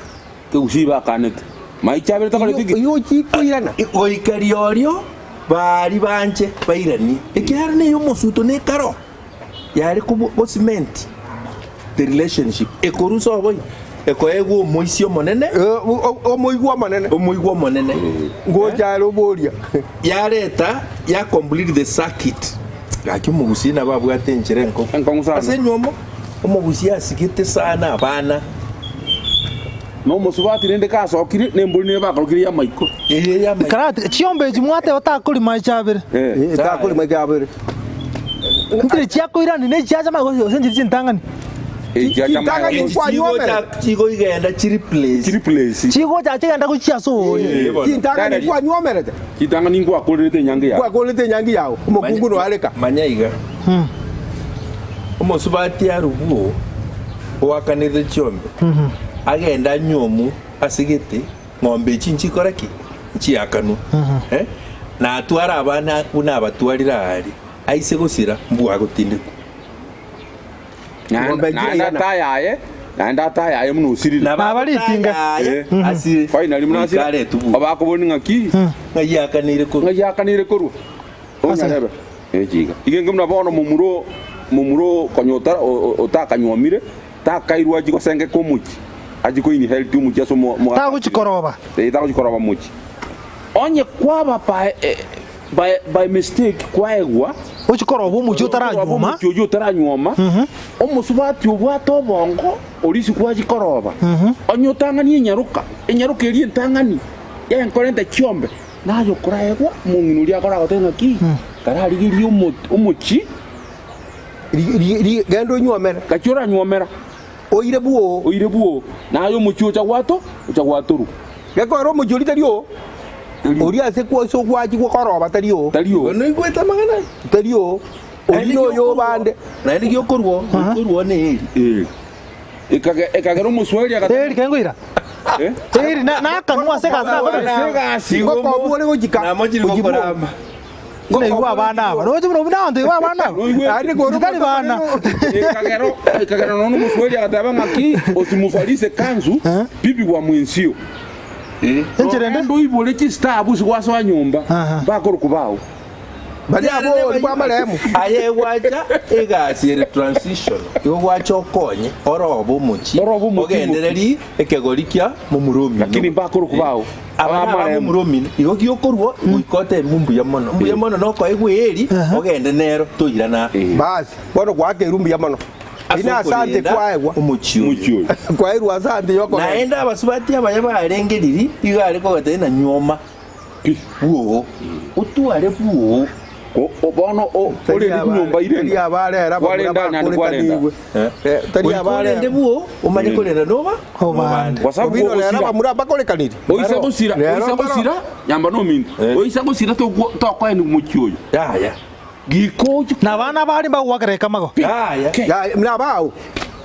Kegusi bakanete. Maicho abere takoreti ki? Eyio ochikoirana. Goika riorio baria banche bairanie, ekiagera neye omosuto na ekaro yare go cement the relationship ekorusa oboi ekoegwa omoisia omonene Omoigwa omonene. Omoigwa omonene. Ngocha are oboria. Yareta ya complete the circuit. Gaki omogusii nabo abwate enchera enkong'u. Enkong'u sana. Ase enywomo, omogusii asigete sana abana. Na omosubati rende kasokire, nembori nere bakarokire y'amaiko. Eye y'amaiko. Karati, chiombe echi mwateba takorima echabere. Eh. Takorima echabere. Nchire chiakoirani ne chiacha maye gose nchire chintang'ani. Chintang'ani Echi nkwanyuomere. chigoigenda chireplace. Chireplace. Chigocha chigenda gochia ase oria. Chintang'ani nkwanyuomerete. Chintang'ani nkwakorerete enyangi yao. Nkwakorerete enyangi yao. Omokungu noareka. Manya iga. Omosubati arubwo oakanerete chiombe, agende anyuomwe ase gete, ng'ombe echi nchikore ki? Nchiakanwe. Eh? Na atware abana buna abatwarire aaria, aise gosira, mbua agotindekwa. Ng'ombe Naende nchirairana. atayaye, naende atayaye buna osirire. Nabo Nabaritinga. atayaye Eh. asire, Finally buna goika asire, aretwe buna. obakoboni ng'aki? Ng'ai akaneire korwa. Ng'ai akaneire korwa. Onyarebe. Echiga. Igenge buna bono momura momura konya otara otakanyuomire, takairwe achie gosengeka omochie, achie ko inherit omochie ase omo omo Tagochi koroba. Eh, tagochi koroba mochie. Onye kwaba by by by mistake kwaegwa, Ochi koroba omochie koroba otaranyuoma. omochie oyio otaranyuoma, omosubati obwate obongo, orisi kwachia koroba. Onye otang'ani enyaroka, enyaroka eria entang'ani, yenkorenta chiombe, Naye okoraegwa, omong'ina oria akoragotebie ng'aki, Kararigerie omochie. Genda onyuomere. Gachia oranyuomera. Oire bwoo. Oire bwoo. Naye omochie ocha gwato, ocha gwatorwa. Gekogera omochie oria tari oo. Oria ase ase ogwachia gokoroba tari oo. Tari oo. Noigwete amang'ana aya? Tari oo. Oria noyo obande. Naende giokorwa, goikorwa neri. Ee. Ekagera omoswahili agateba. Eri kengoira. Eh? Eri na nakanwa ase egasi nakorire. Ase egasi. Ngokobua ore gochika. Namo chiri Gochibua. gokorama. Naigwa abana aba. Roche buna buna abanto igwa abana aba. Noigwete? Naende kore Tari bana. Ekagera ekagera nonya omoswahili agateba ng'aki osimufarise kanzu bibi wa mwensio. Enchera ende. Nonye ndoibore chistabu ase gwasoa nyomba Aha. mbakorokwa bao. Baria abori bw'amaremo. Aye gwacha egasi ere transition, igo gwacha okonye orobe omochie, Orobe omochie ogendererie ekegori kia momura omino. Lakini mbakorokwa bao Aba naba abamaremo. momura omino, igo giokorwa goika otebe mbuya mono, mbuya mono nokoegwa eeri ogende nero toirana Eh. Basi, bono gwakeirwe mbuya mono. ase Ine asante okorenda kwaegwa. omochie oyo. Omochie oyo. Kwairwe asante yokogenda. Naende abasubati abaya barenge riria igo are kobatebia ng'a nywoma. Bwoo, otware bwoo. Bono orende nyomba Tari irenge. abarera abamura Kwarenda naende kwarenda. bakorekanigwe. Tari Goika orende abarera. bwoo, omanye korenda noba Obande. Kwa sababu Obino rero ogosira. abamura bakorekaniri. Oise gosira, Rero oise mbaro. gosira, nyamba nominto. Oise gosira tokoeni mochie oyo. Yaya. Gika oche Na abana baria mbagwakera ekamago. Yaya. Ya, nabao.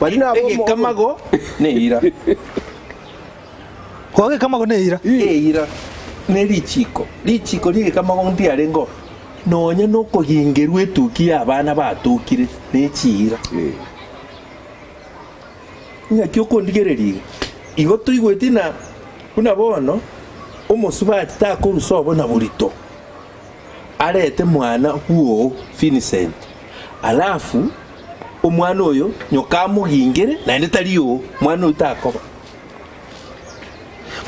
Bari nabo Egekamago neira. Goaka ekamago neira. Eira ne richiko. Richiko ri'egekamago ndiarengeo. Nonya nokogingerwa etuki y'abana batokire ne chiira. Ing'aki okondigereria iga? Igo toigweti na buna bono omosubati takorusa obo na borito, arete mwana bwoo Vincent, alafu omwana oyo nyoka amogingere naende tari oo, mwana oyio takoba.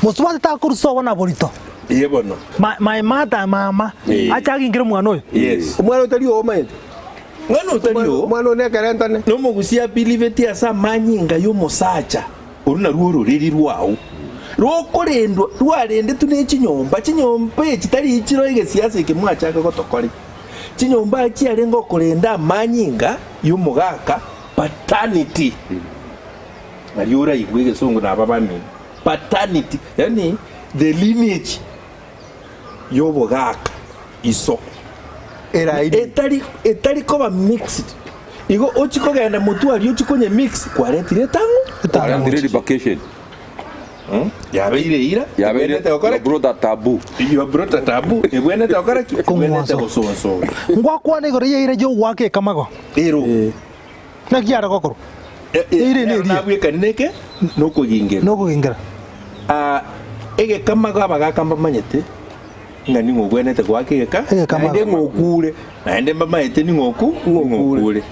Mosubati takorusa obo na borito. Ee bono. My, my mother, mama, Eh. ache agingere omwana oyo. Yes. Omwana oyo tari oo omanyete. Mwana oyo tari oo. Omwana oyo nekerentane. Nomogusia abiliveti ase amanyinga y'omosacha, oru narwo ororeri rwao rokorendwa, rwarendetwe ne chinyomba. Chinyomba echi tari chiro egesiasa eke mwachaka gotokora. Chinyomba chiarenge okorenda amanyinga y'omogaka paternity. Nario oraigwe egesongo naba bamino. Paternity, yaani the lineage y'obogaka iso Eraini. etari etari koba mixed. Igo ochi kogenda motwe aria ochi konye mix kwaretire etang'u Kwaretire revocation. Yabeire eira Yabeire ebwenerete gokora you ki? brought a taboo. You have brought a taboo ebwenerete gokora ki? Ebwenerete Kong'wanswa. gosonsorwa. Ngwakwana igoro y'eira y'ogoaka ekamago. Ero. Naki yare gokorwa? Eira ene eria. Nabwekani neke nokogingera. Nokogingera. Ah, egekamago abagaka mbamanyete ng'a ning'o obwenerete goaka egeka, Egekamago. Naende ng'o okure. Naende mbamanyete ning'o oku, ning'o okure.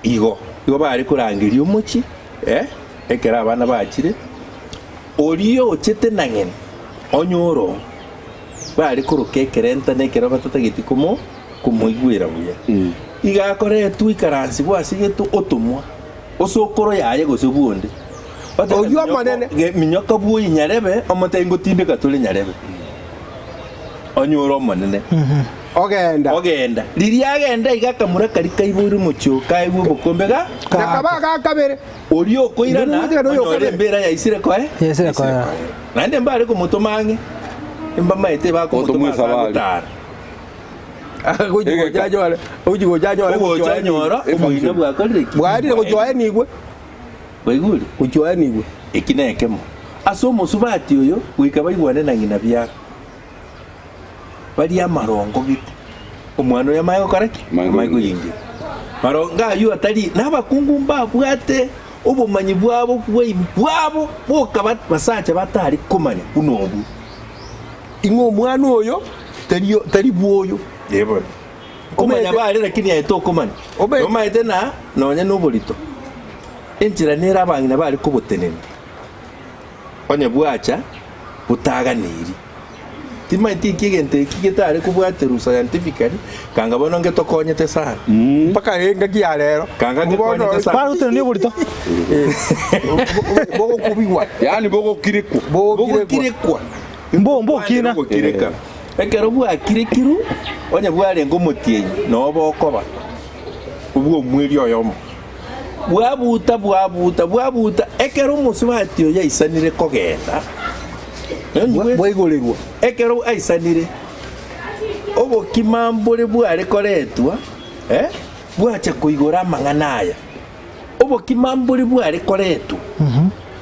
Igo, igo bare korangeria omochie, eh, ekero abana bachire, oria ochete na ng'ina, onye oro, bare koroka ekerentano ekero batatageti komo komoigwera buya. Iga akoretwe ikaransigwa ase geto otomwa, osokoro yaye gose bwonde. Otebe Oyio omonene. Ge- Minyoka bwoyi nyarebe, omotebi ngotindeka tore nyarebe. Onyore omonene. Ogenda. Ogenda. Riria agenda iga akamura karia kaiboirwe omochie oo, kaegwe obokombe ga. Nakaba aga kabere. Oria okoirana, Ndiri gotiga noyo onyore okabere. embeera yaisire koe. Yaisire koera. Naende mbare komotoma ang'e, mbamaete bakomotoma Otomwe ase esabari. agotara. Gochi gocha anyore, gochi gocha anyore Ogocha onyora oboina bwakorire ki? Bwarire gochoenigwe. Kwaigure? Gochoenigwe. Eki nekemo. Ase omosubati oyo goika baigwane na ng'ina biara. Barie amarongo gete. Omwana oyo amanye gokora ki? Amanye koyingira. Marongo ayio atari nabakungu mbabwate obomanyi bwabo bwaime bwabo boka basacha batari komanya buna obwo. Ing'o omwana oyo tari tari bw'oyo. Ee bono. Komanya bare lakini aye tokomanya. Obe- Nomaete na nonya noborito. Enchera nere abang'ina bare kobotenena. Onye bwacha botaganeiri. Timaeti eki egento eki getare kobwaterwa scientifically, kanga bono ngetokonyete sana. Mpaka engaki ya rero. Kanga Bono ngekonyete sana. Bare gotenenia oborito. bogokubigwa. Yaani bogokirekwa. Bogokirekwa. Bogokirekwa. Mbo mbokina. Bogokireka. Ekero bwakirekirwe, onye bwarenge omotienyi, noo bokoba obw'omweri oyomo. Bwabuta, bwabuta, bwabuta, ekero omosubati oyo aisanire kogenda, Bwaigorerwa. Ekero aisanire, obokima mbore bware koretwa, eh, bwacha koigora amang'ana aya. Obokima mbore bware koretwa,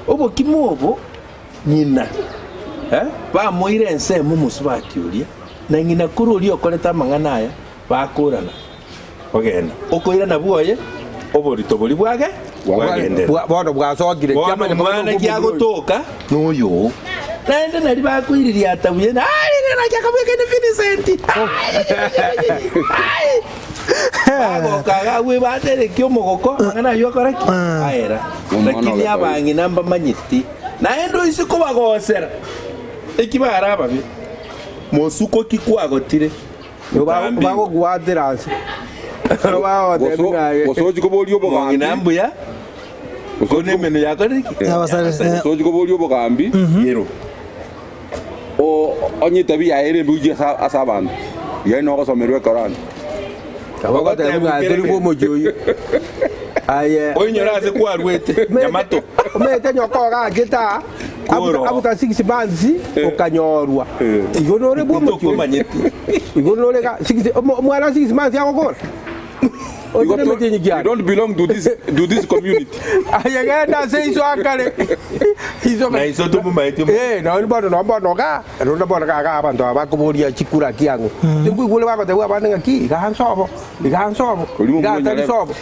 obokima obo Ng'ina, eh, bamoira ensemo omosubati oria, na ng'ina korwa oria okorete amang'ana aya, bakorana, Ogenda okoirana bwoye, oborito boria bwage bwagenderera. Bwa- Bono bwasokire. Bono Kiamanya omwana buna kiagotoka noyo oo. Naende nari bakoiririata buya, na "Ai, rero naki akabwekaine Vincent." Ai, ai. Bagoka iga agwo baterekia omogoko, amang'ana ayio akora ki? Aera. Omwana Lakini ogetoria. abang'ina mbamanyeti, naende oise kobagosera, eki bare ababe, mosuko ki kwagotire? Otambe. Bagogwatera nse. Bagotebia ng'a aye. Gose ochi koboria obogambi. Mong'ina mbuya, kone emenu yakorire ki? Yabasarire. Gose ochi koboria obogambi. Ero. O- Onye etabi yaye ere embe gochia ase ase abanto, yaani nogosomerwa Ekorani. Bagotebia ng'a tori bw'omochie oyio. Aye. Oinyore ase kwarwete, Nyamato. Omanyete nyoka ogachete aa, Koro. abuta six months okanyorwa. Igo nore bw'omochie oyio. Tokomanyeti. Igo nore ga six omo- omwana six months agokora. Igo Oche to- nemechenyi you kiane. don't belong to this, to this community. Aye genda ase iso akare. Iso Na iso tomomaeti omo- Eh, nonye bono nonye bono iga, rende bono iga iga abanto aba bakoboria chikura kiang'o. Tinkoigure bagotebia abande ng'aki, iga nsobo, iga nsobo, Oria iga omonyare. tari sobo,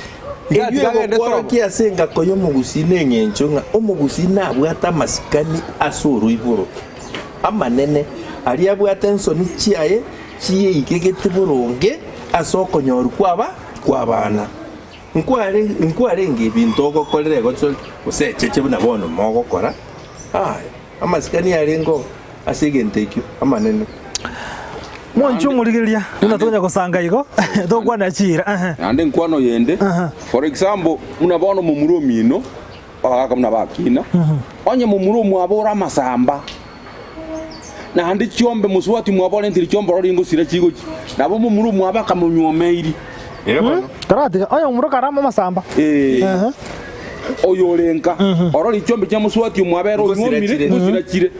iga Eyio tiga agende sobo. egokworokia ase engako y'omogusii neng'encho ng'a omogusii nabwate amasikani ase oroiboro amanene, aria abwate ensoni chiaye chiyeigegete boronge ase okonyorwa kwaba kw'abana. Nkware nkwarenge ebinto ogokorera egochori, gose echeche buna bono mogokora, aya amasikani arenge oo ase egento ekio amanene. Mwanche omorigereria buna tonya gosanga igo tokwana chiira ehe. Naende nkwano yende, for example, buna bono momura omino, abagaka buna bakina, onye momura omwabo ore amasamba, naende chiombe mosubati mwabo orentire chiombe ororo ingosira chigochia, nabo momura omwabo akamonywomeiri. Ere bono. Taratiga onye omomura karame amasamba. Ee. Ehe. Oyo ore nka, orore chiombe chia mosubati omwabo ere Ngosira onywomire, chire. ngosira chire.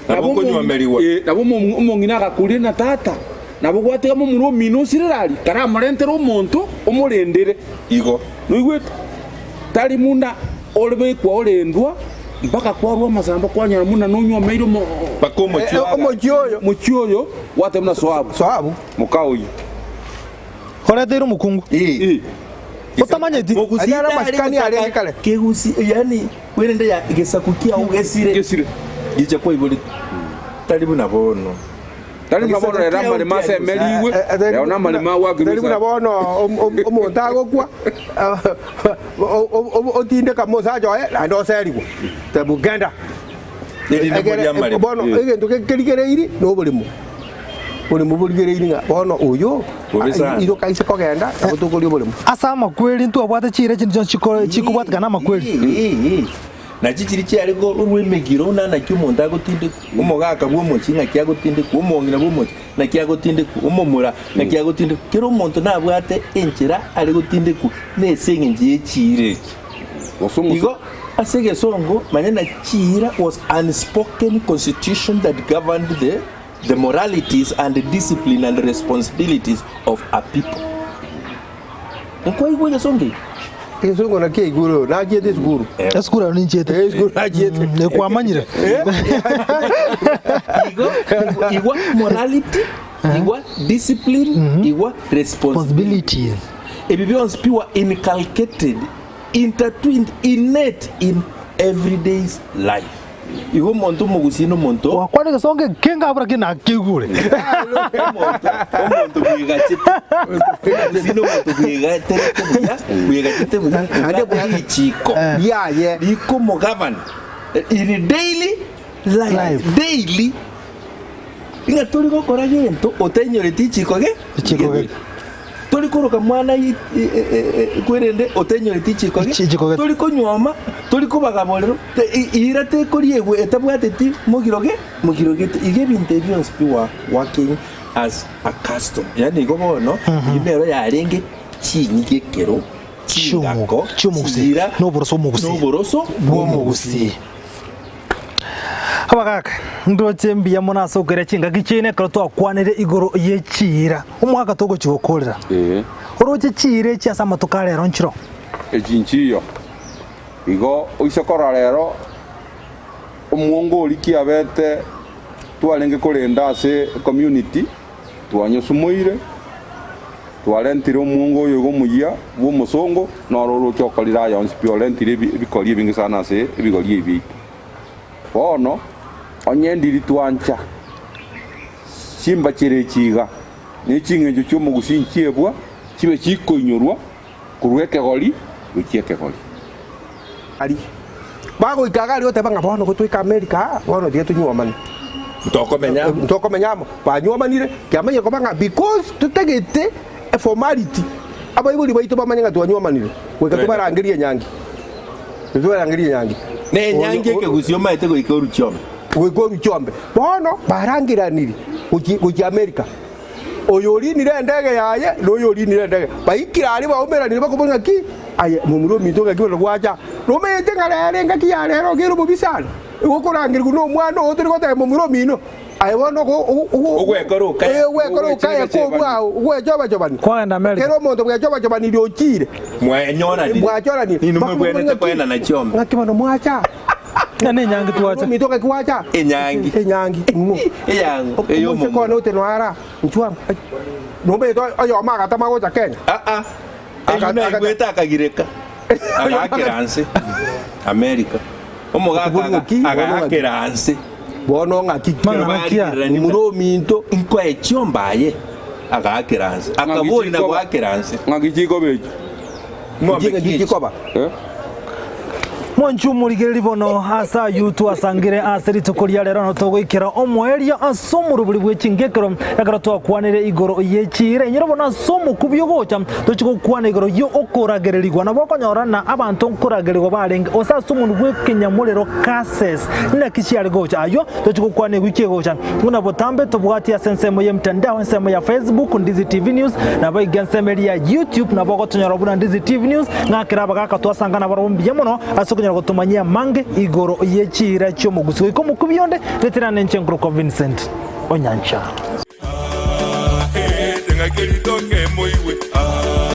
Nabo Nabo okonywomerigwa. Eh, nabo omo- omong'ina agakuria na tata, nabo gwatiga momura omino osirere aria, karamorentere omonto omorendere. Igo. Noigwete? Tari buna orebekwa orendwa mpaka kwarwa amasamba kwanyora buna nonywomeire omo Mpaka omochie Eh, omochie oyo. Omochie oyo gwateba buna soabu. Soabu. Moka oyio. Oreteire omokungu. Eh. Otamanyeti. Mogusii Aria amasikani arenge kare. Kegusi, yaani kwerende ya gesaku kiao gesire. Gesire. Gicha kwaiboretwe. Tari buna bono. Tari buna bono rero amaremo asemerigwe, rero namaremo agwakirwe Tari buna esabu. bono omonto agokwa otindeka omosacha oye naende oserigwe, tebu genda. Erinde moria amaremo. Bono egento kerigereiri na oboremo, oboremo borigereiri ng'a bono oyo Bobe sana. iroka aise kogenda nabo tokoria oboremo. Ase amakweri ntwabwate chiira chinde chionsi chikobwatekana namakweri. Nachi chiria chiare korwa emegiro buna naki omonto agotindekwa, omogaka bw'omochie naki agotindekwa, omong'ina bw'omochie naki agotindekwa, omomura naki agotindekwa. Kera omonto nabwate enchera are gotindekwa nese eng'encho ye chiira echi. Gose omosa- Igo ase egesongo manya na chiira was unspoken constitution that governed the the moralities and discipline and responsibilities of a people. Nkwaigwa egesongo eke? Egesongo nakio aigure oyo, nachiete esukuru. Esukuru ero ninchiete. Eh, esukuru nachiete. Mm, kwamanyire. Igo igwa morality, igwa discipline, igwa responsibility. Responsibilities. Ebi bionsi pi were inculcated, intertwined, innate in everyday's life. Igo omonto omogusii na omonto Gwakwana egesongo eke nkabura ki nakeigure. omonto omonto bwegachete omogusii na omonto bwegaterete buya bwegachete buya Naende obwate richiko Riaye. rikomogovern in daily life, Life. daily ng'a tori gokora gento otainyoreti richiko ge Richiko ge. Tori koroka mwana kwerende otainyoreti richiko ge, Richiko ge. tori konyuoma, tori kobaga borero, eira tekoriegwa etabwateti mogiro ge, mogiro gete. Iga ebinto ebi bionsi pi wa working as a custom. Yaani igo bono, eyio nero yarenge chinyigekero, chingako, Chiomogusii, chiira, noboroso omogusii. noboroso bw'omogusii. Abagaka, ndoche mbuya mono ase okoira chingaki chiaino ekero twakwanire igoro ye chiira. Omwaka togochia gokorera. Ee. Oroche chiira echi ase amatuko a rero nchiro. Echi nchiyo. Igo oise korora rero omwongo oria kiabete twarenge korenda ase ecommunity, twanyosumoire, twarentire omwongo oyo iga omuya bwa omosongo, noro oroche okorire aya onsi pi orentire ebikori ebinge sana ase ebigori ebi biaito. Bono, onye ndiri twancha chimbachero echi iga, ne ching'encho chi'omogusii nchiebwa chibe chikoinyorwa korwa ekegori gochia ekegori. Aria bagoika iga aria goteba ng'a bono gotwaika America aa, bono tiga tonyuomane. Ntokomenya amo. Ntokomenya amo. Banyuomanire, kiamanyire koba ng'a because totagete eformality, abaibori baito bamanye ng'a twanyuomanire, goika tobarangerie enyangi. Tobarangerie enyangi. Na enyangi ekegusii omaete goika oruchiombe. Goika oruchiombe. Bono barangeraniri gochia gochia America. Oyo orinire endege yaye, na oyo orinire endege. Baikire aria baumeranire bakobora ng'a ki? Aye momura ominto ng'aki bono gwacha? Nomanyete ng'a rero engaki ya rero ogeire obobisa are? Igo okorangerigwa nomwana oo tori goteba momura omino. Aye bono ogo- ogo- ogo- Ogwekora okaya. Eh, ogwekora okaya kobua ogwechobachobani. Kwagenda America. Kera omonto bwechobachobanirie ochire. Mwanyoranire. Mwachoranie. Inwe mwebwenerete koenana chiombe. Ng'aki bono mwacha? Ng'a nenyangi twacha. Ominto ng'aki gwacha? Enyangi. Enyangi. Ng'o? Eyang'o. Ey'omomura. Omoiseke one otenwara, inchuo amo. Ai, Nomanyete oyomo agatama gocha Kenya? Ah, ah. Eyio naigwete akagireka. Agaakera nse. America. Omogaka Okobori aga- ng'aki, bono ng'aki. agaakera nse. Bono ng'aki ki? Mang'ana ki aya? Momura ominto. Nkoe chiombe aye. Agaakera nse. Akabori na goakera nse. Ng'aki chikoba echi? Ng'ombe Ng'aki ki echi? chikoba? Eh? Mwanche omorigereria bono ase ayio twasangire ase rituko ria rero na togoikera omoerio ase omorobori bwe chingekero ekero twakwanire igoro ye chiira. Inyora bono ase omokubio ogocha tochie gokwana igoro yo okoragererigwa. Nabo okonyora na abanto nkoragererigwa barenge gose ase omonwa bw'ekenyamorero curses naki chiare gocha. Ayio tochie gokwana ewiki egocha. Buna botambe tobwatie ase ensemo y'emtandao, ensemo ya Facebook, Ndizi TV News, naboigo ensemo eria ya YouTube nabo ogotonyora buna Ndizi TV News, ng'akere abagaka twasanga nabarabwo mbuya mono ase okonyara gotomanyia amange igoro ye chiira chi'omogusi. Goika omokubi onde, reterana nenche nkorokwa Vincent Onyancha. Ah, eh, teng'aki ritoke.